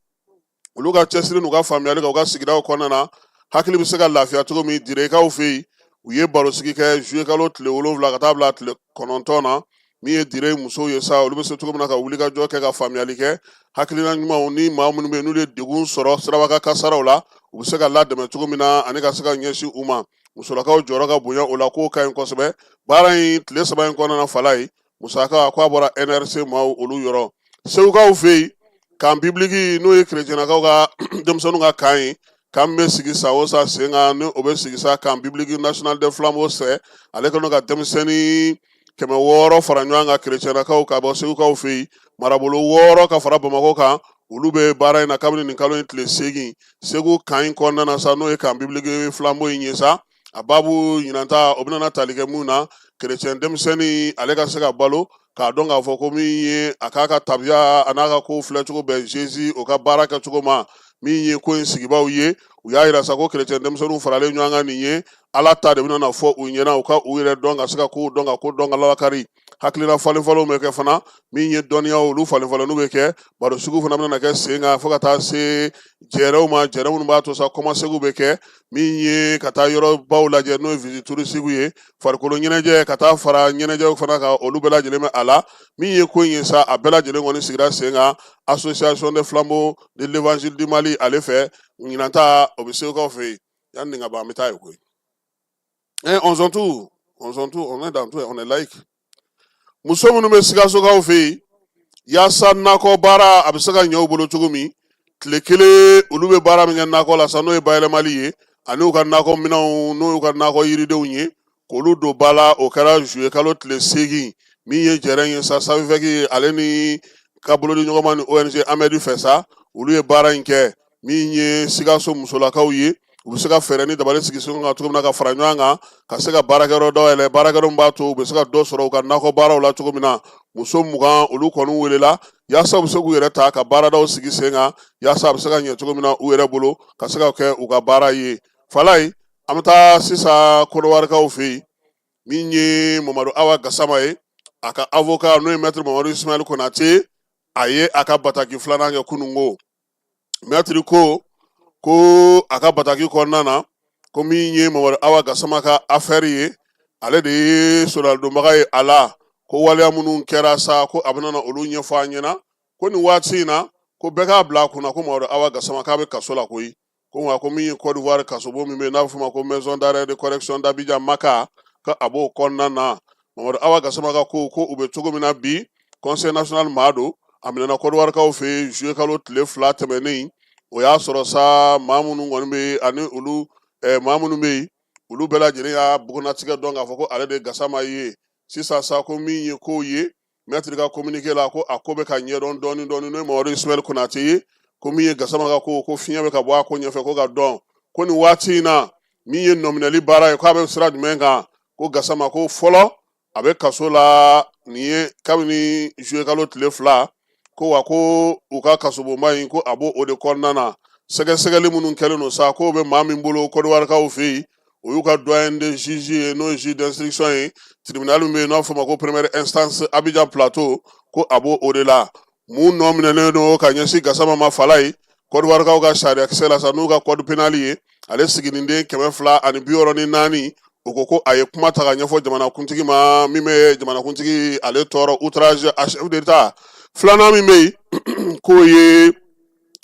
olu ka cɛsiri n'u ka faamuyali kan u ka sigidaw kɔnɔna na, hakili bɛ se ka lafiya cogo min, Direkaw fɛ yen, U ye barosigi kɛ juillet kalo tile 7 ka taa bila tile 9 na. Min ye dire musow ye sa, olu bɛ se cogo min na ka wulikajɔ kɛ ka faamuyali kɛ, hakilina ɲumanw ni maa minnu bɛ yen n'olu ye degun sɔrɔ sirabakan kasaraw la, u bɛ se ka ladɛmɛ cogo min na ani ka se ka ɲɛsin u ma. Musolakaw jɔyɔrɔ ka bonya o la, k'o ka ɲi kosɛbɛ. Baara in tile 3 in kɔnɔna na, fala ye musaka ko a bɔra NRC maaw olu yɔrɔ. Segukaw fɛ yen, camp biblique, n'o ye kerecɛnakaw ka denmisɛnninw ka camp ye, camp bɛ sigi san o san sen kan, ni o bɛ sigi sa camp biblique national de flambeau sɛ, ale kɛlen ka denmisɛnnin 600 fara ɲɔgɔn kan, kerecɛnakaw ka bɔ segukaw fɛ yen, marabolo 6 ka fara bamakɔ kan. Olu bɛ baara in na kabini nin kalo in tile 8 Segu camp in kɔnɔna na sa, n'o ye camp biblique flambeau in ye sa. A baabu ɲinanta, o bɛna tali kɛ mun na? Kerecɛn denmisɛnnin ale ka se ka balo k'a dɔn k'a fɔ ko min ye a k'a ka tabiya a n'a ka kow filɛcogo bɛn Jésus o ka baara kɛcogo ma. Min ye ko in sigibaw ye, u y'a yira sa ko kerecɛn denmisɛnninw faralen ɲɔgɔn kan nin ye, Ala ta de bɛna fɔ u ɲɛna, u ka u yɛrɛ dɔn, ka se ka kow dɔn, ka ko dɔn, ka lalakari. Hakilina falen falenw bɛ kɛ fana. Min ye dɔnniya, olu falen falenw bɛ kɛ. Baro sugu fana bɛna kɛ sen kan fo ka taa se jɛrɛw ma, jɛrɛ minnu b'a to sa kɔmasegu bɛ kɛ. Min ye ka taa yɔrɔbaw lajɛ, n'o ye visite touristique ye, farikolo ɲɛnajɛ ka taa fara ɲɛnajɛw fana kan, olu bɛɛ lajɛlen bɛ a la. Min ye ko in ye sa, a bɛɛ lajɛlen kɔni sigira sen kan association des flambeaux de l'évangile du Mali ale fɛ. Ɲinan ta, o bɛ segukaw fɛ yen. Yanni nin ka ban, an bɛ taa yen koyi. On s'en tout, on s'en tout, on est dans tout, on est laïque. Muso minnu bɛ Sikasokaw fɛ yen, yaasa nakɔ baara a bɛ se ka ɲɛ u bolo cogo min, tile kelen olu bɛ baara min kɛ nakɔ la sa, n'o ye bayɛlɛmali ye, ani u ka nakɔ minɛnw, n'o y'u ka nakɔ yiridenw ye, k'olu don ba la, o kɛra juillet kalo tile 8. Min ye jɛrɛ ye sa, SAVIFEC ale ni ka bolodi ɲɔgɔnma ni ONG Amedi fɛ sa, olu ye baara in kɛ. Min ye Sikaso musolakaw ye, u bɛ se ka fɛɛrɛ ni dabali sigi sen kan cogo min na ka fara ɲɔgɔn kan ka se ka baarakɛyɔrɔ dayɛlɛ, baarakɛyɔrɔ min b'a to u bɛ se ka dɔ sɔrɔ u ka nakɔ baaraw la cogo min na. Muso 20, olu kɔni welela yaasa u bɛ se k'u yɛrɛ ta ka baaradaw sigi sen kan, yaasa a bɛ se ka ɲɛ cogo min na u yɛrɛ bolo, ka se ka kɛ u ka baara ye. Falaye, an bɛ taa sisan Kɔnɔwarikaw fɛ yen. Min ye Mamadu Awa Gasama ye, a ka avocat, n'o ye maître Mamadu Ismaël Konate, a ye a ka bataki filanan kɛ kununko. Maître ko a ka bataki kɔnɔna na, ko min ye Mamadu Awa Gasama ka affaire ye, ale de ye soladonbaga ye a la, ko waleya minnu kɛra sa, ko a bɛna na olu ɲɛfɔ a ɲɛna. Ko nin waati in na, ko bɛɛ k'a bila a kunna ko Mamadu Awa Gasama k'a bɛ kaso la koyi. Ko nka ko min ye Côte d'Ivoire kasobon min bɛ yen, n'a bɛ f'o ma ko maison d'arrêt de correction d'Abidjan Maka, ko a b'o kɔnɔna na. Mamadu Awa Gasama ka ko u bɛ cogo min na bi, conseil national maa don, a minɛna Côte d'Ivoire fɛ yen juillet kalo tile 2 tɛmɛnen. O y'a sɔrɔ sa, maa minnu kɔni bɛ yen, ani olu maa minnu bɛ yen, olu bɛɛ lajɛlen y'a bugunnatigɛ dɔn k'a fɔ ko ale de ye Gasama ye. Sisan sa, ko min ye kow ye, maître ka communiqué la, ko a ko bɛ ka ɲɛdɔn dɔɔni dɔɔni, n'o ye Mamadu Ismaël Konate ye, ko min ye Gasama ka ko fiɲɛ bɛ ka bɔ a ko ɲɛfɛ, ko ka dɔn ko nin waati in na, min ye nɔminɛli baara ye, k'a bɛ sira jumɛn kan. Ko Gasama ko fɔlɔ a bɛ kaso la nin ye kabini juillet kalo tile 2, ko wa ko u ka kasobonba in, ko a b'o o de kɔnɔna na. Sɛgɛsɛgɛli minnu kɛlen don sa, k'o bɛ maa min bolo Kɔdiwarikaw fɛ yen, o y'u ka doyen de juge ye, n'o ye juge d'instruction ye, tribunal min bɛ yen n'a bɛ f'o ma ko première instance Abidjan Plateau, ko a b'o o de la. Mun nɔ minɛnen don ka ɲɛsin Gasama ma, Falaye, Kɔdiwarikaw ka sariyakisɛ la sa, n'u ka code pénal ye, ale siginiden 264, o ko a ye kuma ta ka ɲɛfɔ jamanakuntigi ma, min bɛ jamanakuntigi ale tɔɔrɔ, outrage à chef d'État. Filanan min bɛ yen, k'o ye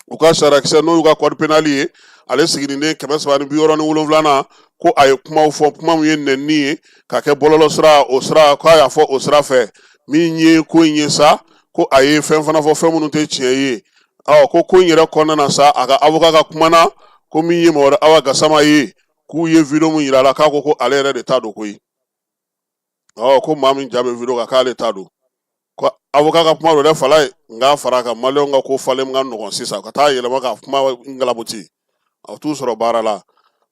u ka sariyakisɛ, n'o y'u ka code pénal ye, ale siginiden 367nan, ko a ye kumaw fɔ, kuma min ye nɛnini ye ka kɛ bɔlɔlɔ sira, o sira, k'a y'a fɔ o sira fɛ. Min ye ko in ye sa, ko a ye fɛn fana fɔ, fɛn minnu tɛ tiɲɛ ye. Ɔ ko in yɛrɛ kɔnɔna na sa, a ka avocat ka kuma na, ko min ye Mamadu Awa Gasama ye, k'u ye video min yira a la, k'a ko ale yɛrɛ de ta don koyi. Ɔ ko maa min ja bɛ video kan, k'ale ta don. Ko avocat ka kuma don dɛ, Falaye, nka fara kan maliyɛnw ka ko falen ka nɔgɔn sisan, ka taa yɛlɛma ka kuma ngalabuti, a t'u sɔrɔ baara la.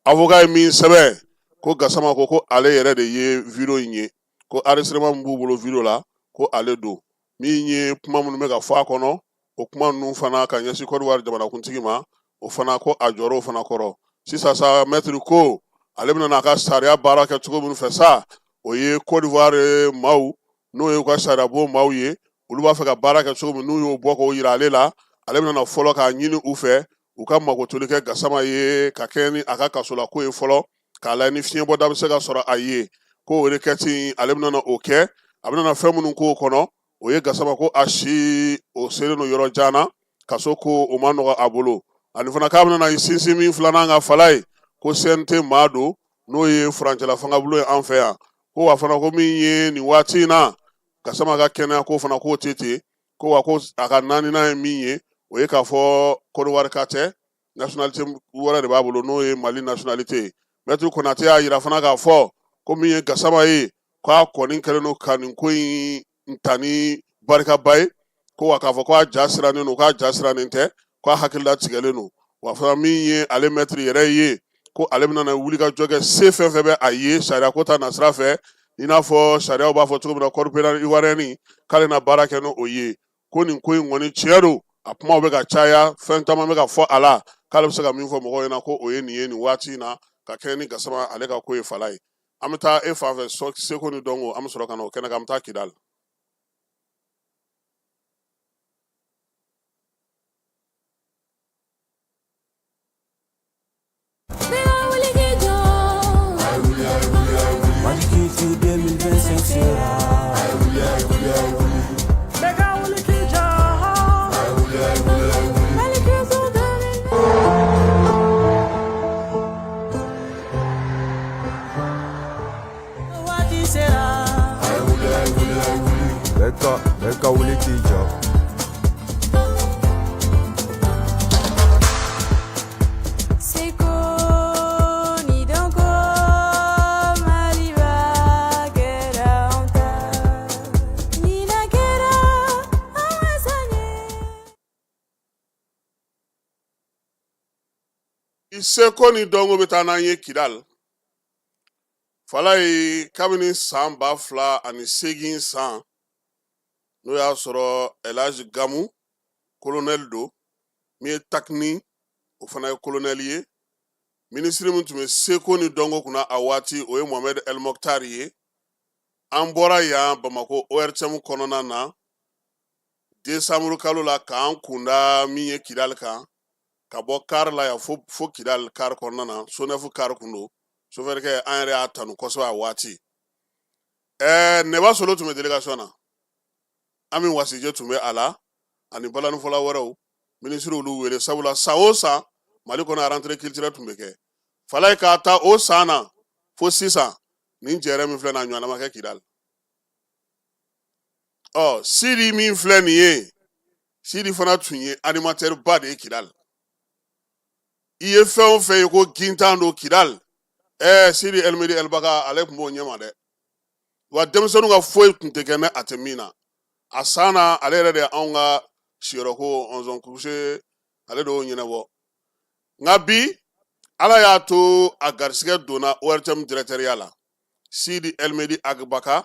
Avocat ye min sɛbɛn, ko Gasama ko ale yɛrɛ de ye video in ye, ko enregistrement min b'u bolo video la, ko ale don. Min ye kuma minnu bɛ ka fɔ a kɔnɔ, o kuma ninnu fana ka ɲɛsin Côte d'Ivoire jamanakuntigi ma, o fana ko a jɔr'o fana kɔrɔ. Sisan sa, maître ko ale bɛna n'a ka sariya baara kɛ cogo min fɛ sa, o ye Côte d'Ivoire maaw, n'o ye u ka sariyabon maaw ye, olu b'a fɛ ka baara kɛ cogo min, n'u y'o bɔ k'o yira ale la, ale bɛna fɔlɔ k'a ɲini u fɛ u ka makotoli kɛ Gasama ye ka kɛɲɛ ni a ka kasolako ye fɔlɔ. k'a lajɛ ni fiɲɛbɔda bɛ se ka sɔrɔ a ye. Ko o requête in, ale bɛna o kɛ, a bɛna fɛn minnu k'o kɔnɔ, o ye Gasama ko a si o selen don yɔrɔ jan na, kaso ko o ma nɔgɔ a bolo. Ani fana k'a bɛna i sinsin min filanan kan, Falaye, ko CNT maa don, n'o ye furancɛla fangabulon ye an fɛ yan. Ko wa fana ko min ye nin waati in na Gasama ka kɛnɛya ko fana k'o tɛ ten. Ko wa ko a ka naaninan ye min ye, o ye k'a fɔ Kɔdiwarika tɛ, nationalité wɛrɛ de b'a bolo, n'o ye Mali nationalité ye. Maître Konate y'a yira fana k'a fɔ ko min ye Gasama ye, k'a kɔni kɛlen don ka nin ko in ta ni barikaba ye. Ko wa k'a fɔ ko a ja sirannen don, k'a ja sirannen tɛ, k'a hakilila tigɛlen don. Wa fana min ye ale maître yɛrɛ ye, ko ale bɛna na wulikajɔ kɛ se fɛn fɛn bɛ a ye sariya ko ta nasira fɛ, i n'a fɔ sariyaw b'a fɔ cogo min na, code pénal ivoirien, k'ale na baara kɛ n'o ye. Ko nin ko in kɔni tiɲɛ don, a kumaw bɛ ka caya, fɛn caman bɛ ka fɔ a la, k'ale bɛ se ka min fɔ mɔgɔw ɲɛna ko o ye nin ye nin waati in na, ka kɛɲɛ ni Gasama ale ka ko ye. Falaye, an bɛ taa e fan fɛ seko ni dɔnko, an bɛ sɔrɔ ka na o kɛnɛ kan, an bɛ taa Kidali. Mali Culture 2025 sera. Bɛɛ ka wuli k'i jɔ. Mali Culture 2025. Waati sera. Bɛɛ ka wuli k'i jɔ. Seko ni dɔnko Maliba kɛra anw ta. Ɲinan kɛra an ka san ye. Seko ni dɔnko bɛ taa n'an ye Kidal. Falaye, kabini san 2008 san, n'o y'a sɔrɔ Elhaji Gamu kolonɛli don, min ye Takini, o fana ye kolonɛli ye. Minisiri min tun bɛ seko ni dɔnko kunna a waati, o ye Mohamed El Mokhtar ye. An bɔra yan Bamakɔ ORTM kɔnɔna na desanburu kalo la k'an kunda min ye Kidali kan, ka bɔ kari la yan fo Kidali kari kɔnɔna na, SONEF kari kun don. Sofɛrikɛ an yɛrɛ y'a tanu kosɛbɛ a waati. Nɛba Solo tun bɛ délégation na, Ami Wasije tun bɛ a la, ani balanifɔla wɛrɛw. Minisiri olu wele, sabula san o san Mali kɔnɔ rentrée culturelle tun bɛ kɛ. Falaye, k'a ta o san na fo sisan, nin jɛrɛ min filɛ nin, a ɲɔgɔnna ma kɛ Kidali. Ɔ Sidi min filɛ nin ye, Sidi fana tun ye animateur ba de ye Kidali. I ye fɛn o fɛn ye ko gintan don Kidali, Sidi Elmedi Elbaka, ale tun b'o ɲɛma dɛ. Wa denmisɛnninw ka foyi tun tɛ kɛ ne a tɛ min na a san na. Ale yɛrɛ de ye anw ka siyɔrɔko onzon kuse, ale de y'o ɲɛnabɔ. Nka bi Ala y'a to a garisigɛ donna ORTM directeurya la, Sidi Elmedi Agbaka.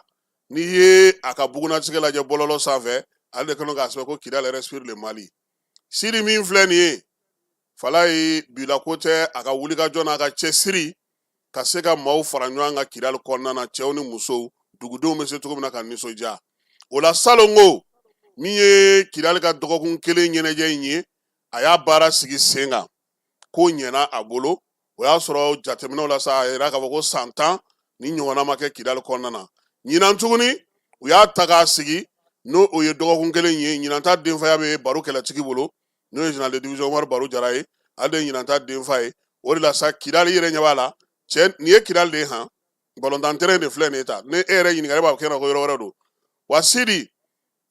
N'i ye a ka bugunatigɛ lajɛ bɔlɔlɔ sanfɛ, ale de kɛlen k'a sɛbɛn ko Kidal respire le Mali. Sidi min filɛ nin ye, Falaye, bila ko tɛ a ka wulikajɔ n'a ka cɛsiri ka se ka maaw fara ɲɔgɔn kan Kidali kɔnɔna na, cɛw ni musow, dugudenw bɛ se cogo min na ka nisɔndiya o la. Salongo min ye Kidali ka dɔgɔkun kelen ɲɛnajɛ in ye, a y'a baara sigi sen kan, ko ɲɛna a bolo. O y'a sɔrɔ jateminɛw la sa, a yira k'a fɔ ko san 10 ni ɲɔgɔnna ma kɛ Kidali kɔnɔna na. Ɲinan tuguni u y'a ta k'a sigi, n'o o ye dɔgɔkun kelen ye. Ɲinan ta denfaya bɛ Baro Kɛlɛtigi bolo, n'o ye général de division Umaru Baro Jara ye, ale de ye ɲinan ta denfa ye. O de la sa, Kidali yɛrɛ ɲɛ b'a la, cɛ, nin ye Kidali de ye han. Balontan terrain de filɛ nin ye ta. Ni e yɛrɛ ɲininka, e b'a kɛ ko yɔrɔ wɛrɛ don. Wa Sidi,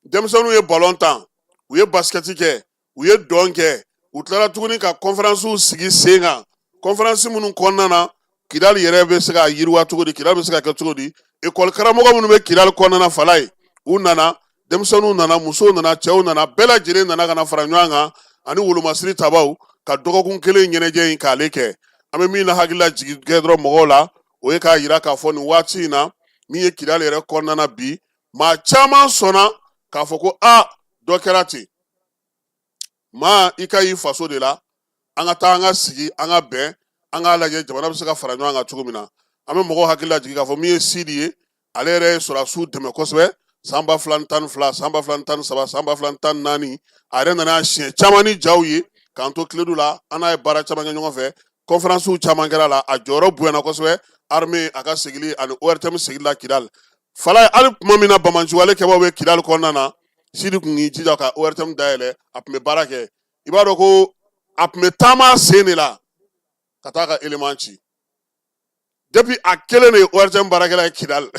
denmisɛnninw ye balon tan, u ye basikɛti kɛ, u ye dɔn kɛ, u tilara tuguni ka kɔnferansiw sigi sen kan, kɔnferansi minnu kɔnɔna na Kidali yɛrɛ bɛ se ka yiriwa cogo di, Kidali bɛ se ka kɛ cogo di. Ekɔli karamɔgɔ minnu bɛ Kidali kɔnɔna na, Falaye, u nana, denmisɛnninw nana, musow nana, cɛw nana, bɛɛ lajɛlen nana ka na fara ɲɔgɔn kan ani wolomasiri tabaw ka dɔgɔkun kelen ɲɛnajɛ in k'ale kɛ. An bɛ min na hakilila jigin kɛ dɔrɔn mɔgɔw la, o ye k'a yira k'a fɔ nin waati in na, min ye Kidali yɛrɛ kɔnɔna na bi, maa caman sɔnna k'a fɔ ko aa, dɔ kɛra ten. Maa i ka y'i faso de la, an ka taa, an ka sigi, an ka bɛn, an k'a lajɛ jamana bɛ se ka fara ɲɔgɔn kan cogo min na. An bɛ mɔgɔw hakili lajigin k'a fɔ min ye Sidi ye, ale yɛrɛ ye sɔrɔdasiw dɛmɛ kosɛbɛ san 2012, san 2013, san 2014. A yɛrɛ nana siɲɛ caman ni jaw ye k'an to Kiledu la, an n'a ye baara caman kɛ ɲɔgɔn fɛ. Conférencew caman kɛra la, a jɔyɔrɔ bonyana kosɛbɛ armée a ka sigili ani ORTM sigili la Kidali. Falaye, hali tuma min na banbaanciwale kɛbaaw bɛ Kidali kɔnɔna na, Sidi tun y'i jija ka ORTM dayɛlɛ, a tun bɛ baara kɛ. I b'a dɔn ko a tun bɛ taama sen de la ka taa ka élément ci. Depuis a kelen de ye ORTM baarakɛla ye Kidali,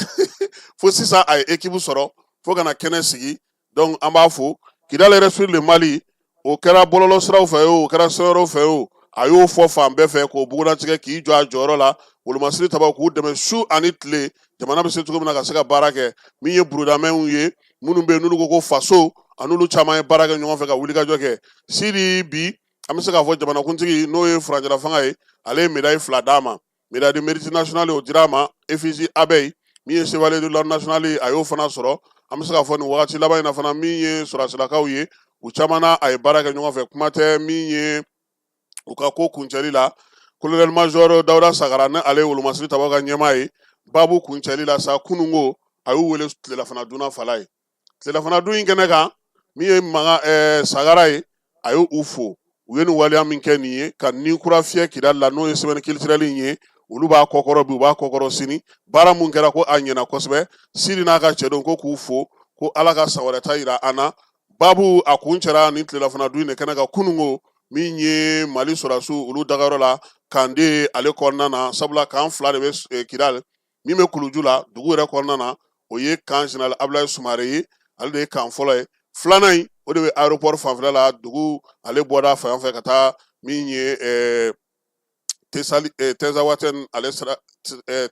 fo sisan a ye équipe sɔrɔ fo ka na kɛnɛ sigi. Donc an b'a fo. Kidali respire le Mali, o kɛra bɔlɔlɔ siraw fɛ o, o kɛra sira wɛrɛw fɛ o, a y'o fɔ fan bɛɛ fɛ k'o bugunnatigɛ, k'i jɔ a jɔyɔrɔ la, wolomasiri tabaw k'u dɛmɛ su ani tile, jamana bɛ se cogo min na ka se ka baara kɛ. Min ye burudamɛw ye, minnu bɛ yen n'olu ko ko faso, a n'olu caman ye baara kɛ ɲɔgɔn fɛ ka wulikajɔ kɛ. Sidi bi, an bɛ se k'a fɔ jamanakuntigi, n'o ye furancɛla fanga ye, ale ye médaille 2 d'a ma. Médaille de mérite national, o dira a ma. Effigie abeille, min ye chevalier de l'ordre national ye, a y'o fana sɔrɔ. An bɛ se k'a fɔ nin wagati laban in na fana, min ye sɔrɔdasilakaw ye, u caman na a ye baara kɛ ɲɔgɔn fɛ. Kuma tɛ min ye u ka ko kuncɛli la, colonel major Dawuda Sagara, ni ale ye wolomasiri tabaw ka ɲɛmaa ye, baabu kuncɛli la sa kununko, a y'u wele tilelafana dunna. Falaye, tilelafana dun in kɛnɛ kan, min ye maga Sagara ye, a ye u fo, u ye nin waleya min kɛ nin ye ka ni kura fiyɛ Kidali la, n'o ye semaine culturelle in ye. Olu b'a kɔkɔrɔ bi, u b'a kɔkɔrɔ sini. Baara mun kɛra, ko a ɲɛna kosɛbɛ. Sidi n'a ka cɛdenw ko k'u fo, ko Ala ka san wɛrɛ ta yira an na. Babu a kuncɛra nin tilelafana dun in de kɛnɛ kan kununko, min ye Mali sɔrɔdasiw olu dagayɔrɔ la Kande ale kɔnɔna na, sabula camp 2 de bɛ Kidali. Min bɛ kuluju la dugu yɛrɛ kɔnɔna na, o ye camp général Abulayi Sumare ye, ale de ye camp fɔlɔ ye. Filanan in, o de bɛ aéroport fanfɛla la, dugu ale bɔda fan fɛ ka taa min ye Tesali, Tɛzawatɛn ale sira,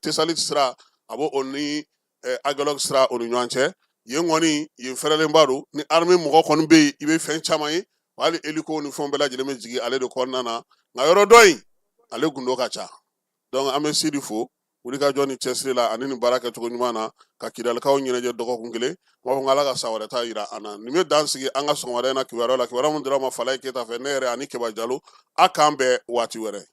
Tesali sira, a b'o o ni Agelɔk sira o ni ɲɔgɔn cɛ. Yen kɔni, yen fɛrɛlenba don. Ni armée mɔgɔ kɔni bɛ yen, i bɛ fɛn caman ye, hali hélico ni fɛnw bɛɛ lajɛlen bɛ jigin ale de kɔnɔna na. Nka yɔrɔ dɔ in, ale gundo ka ca. Donc an bɛ Sidi fo wulikajɔ ni cɛsiri la ani nin baara kɛcogo ɲuman na ka Kidalikaw ɲɛnajɛ dɔgɔkun kelen. N b'a fɔ ko Ala ka san wɛrɛ ta yira an na. Nin bɛ dan sigi an ka sɔgɔmada in na kibaruya la, kibaruya min dira ma Falaye Keyita fɛ, ne yɛrɛ ani Keba Jalo. A k'an bɛn waati wɛrɛ.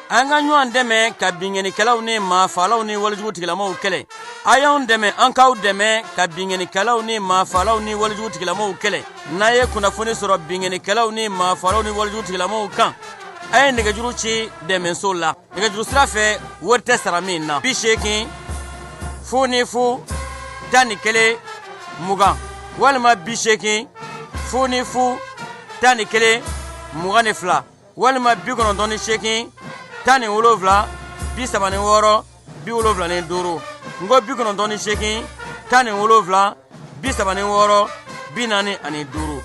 An ka ɲɔgɔn dɛmɛ ka binkannikɛlaw ni maafaalaw ni walejugu tigilamaw kɛlɛ. A y'anw dɛmɛ, an k'aw dɛmɛ ka binkannikɛlaw ni maafaalaw ni walejugu tigilamaw kɛlɛ. N'a ye kunnafoni sɔrɔ binkannikɛlaw ni maafaalaw ni walejugu tigilamaw kan, a ye nɛgɛjuru ci dɛmɛso la nɛgɛjuru sira fɛ, wari tɛ sara min na: 80 0 0 11 20 walima 80 0 0 11 22 walima 98 17 36 75. N ko 98 17 36 45.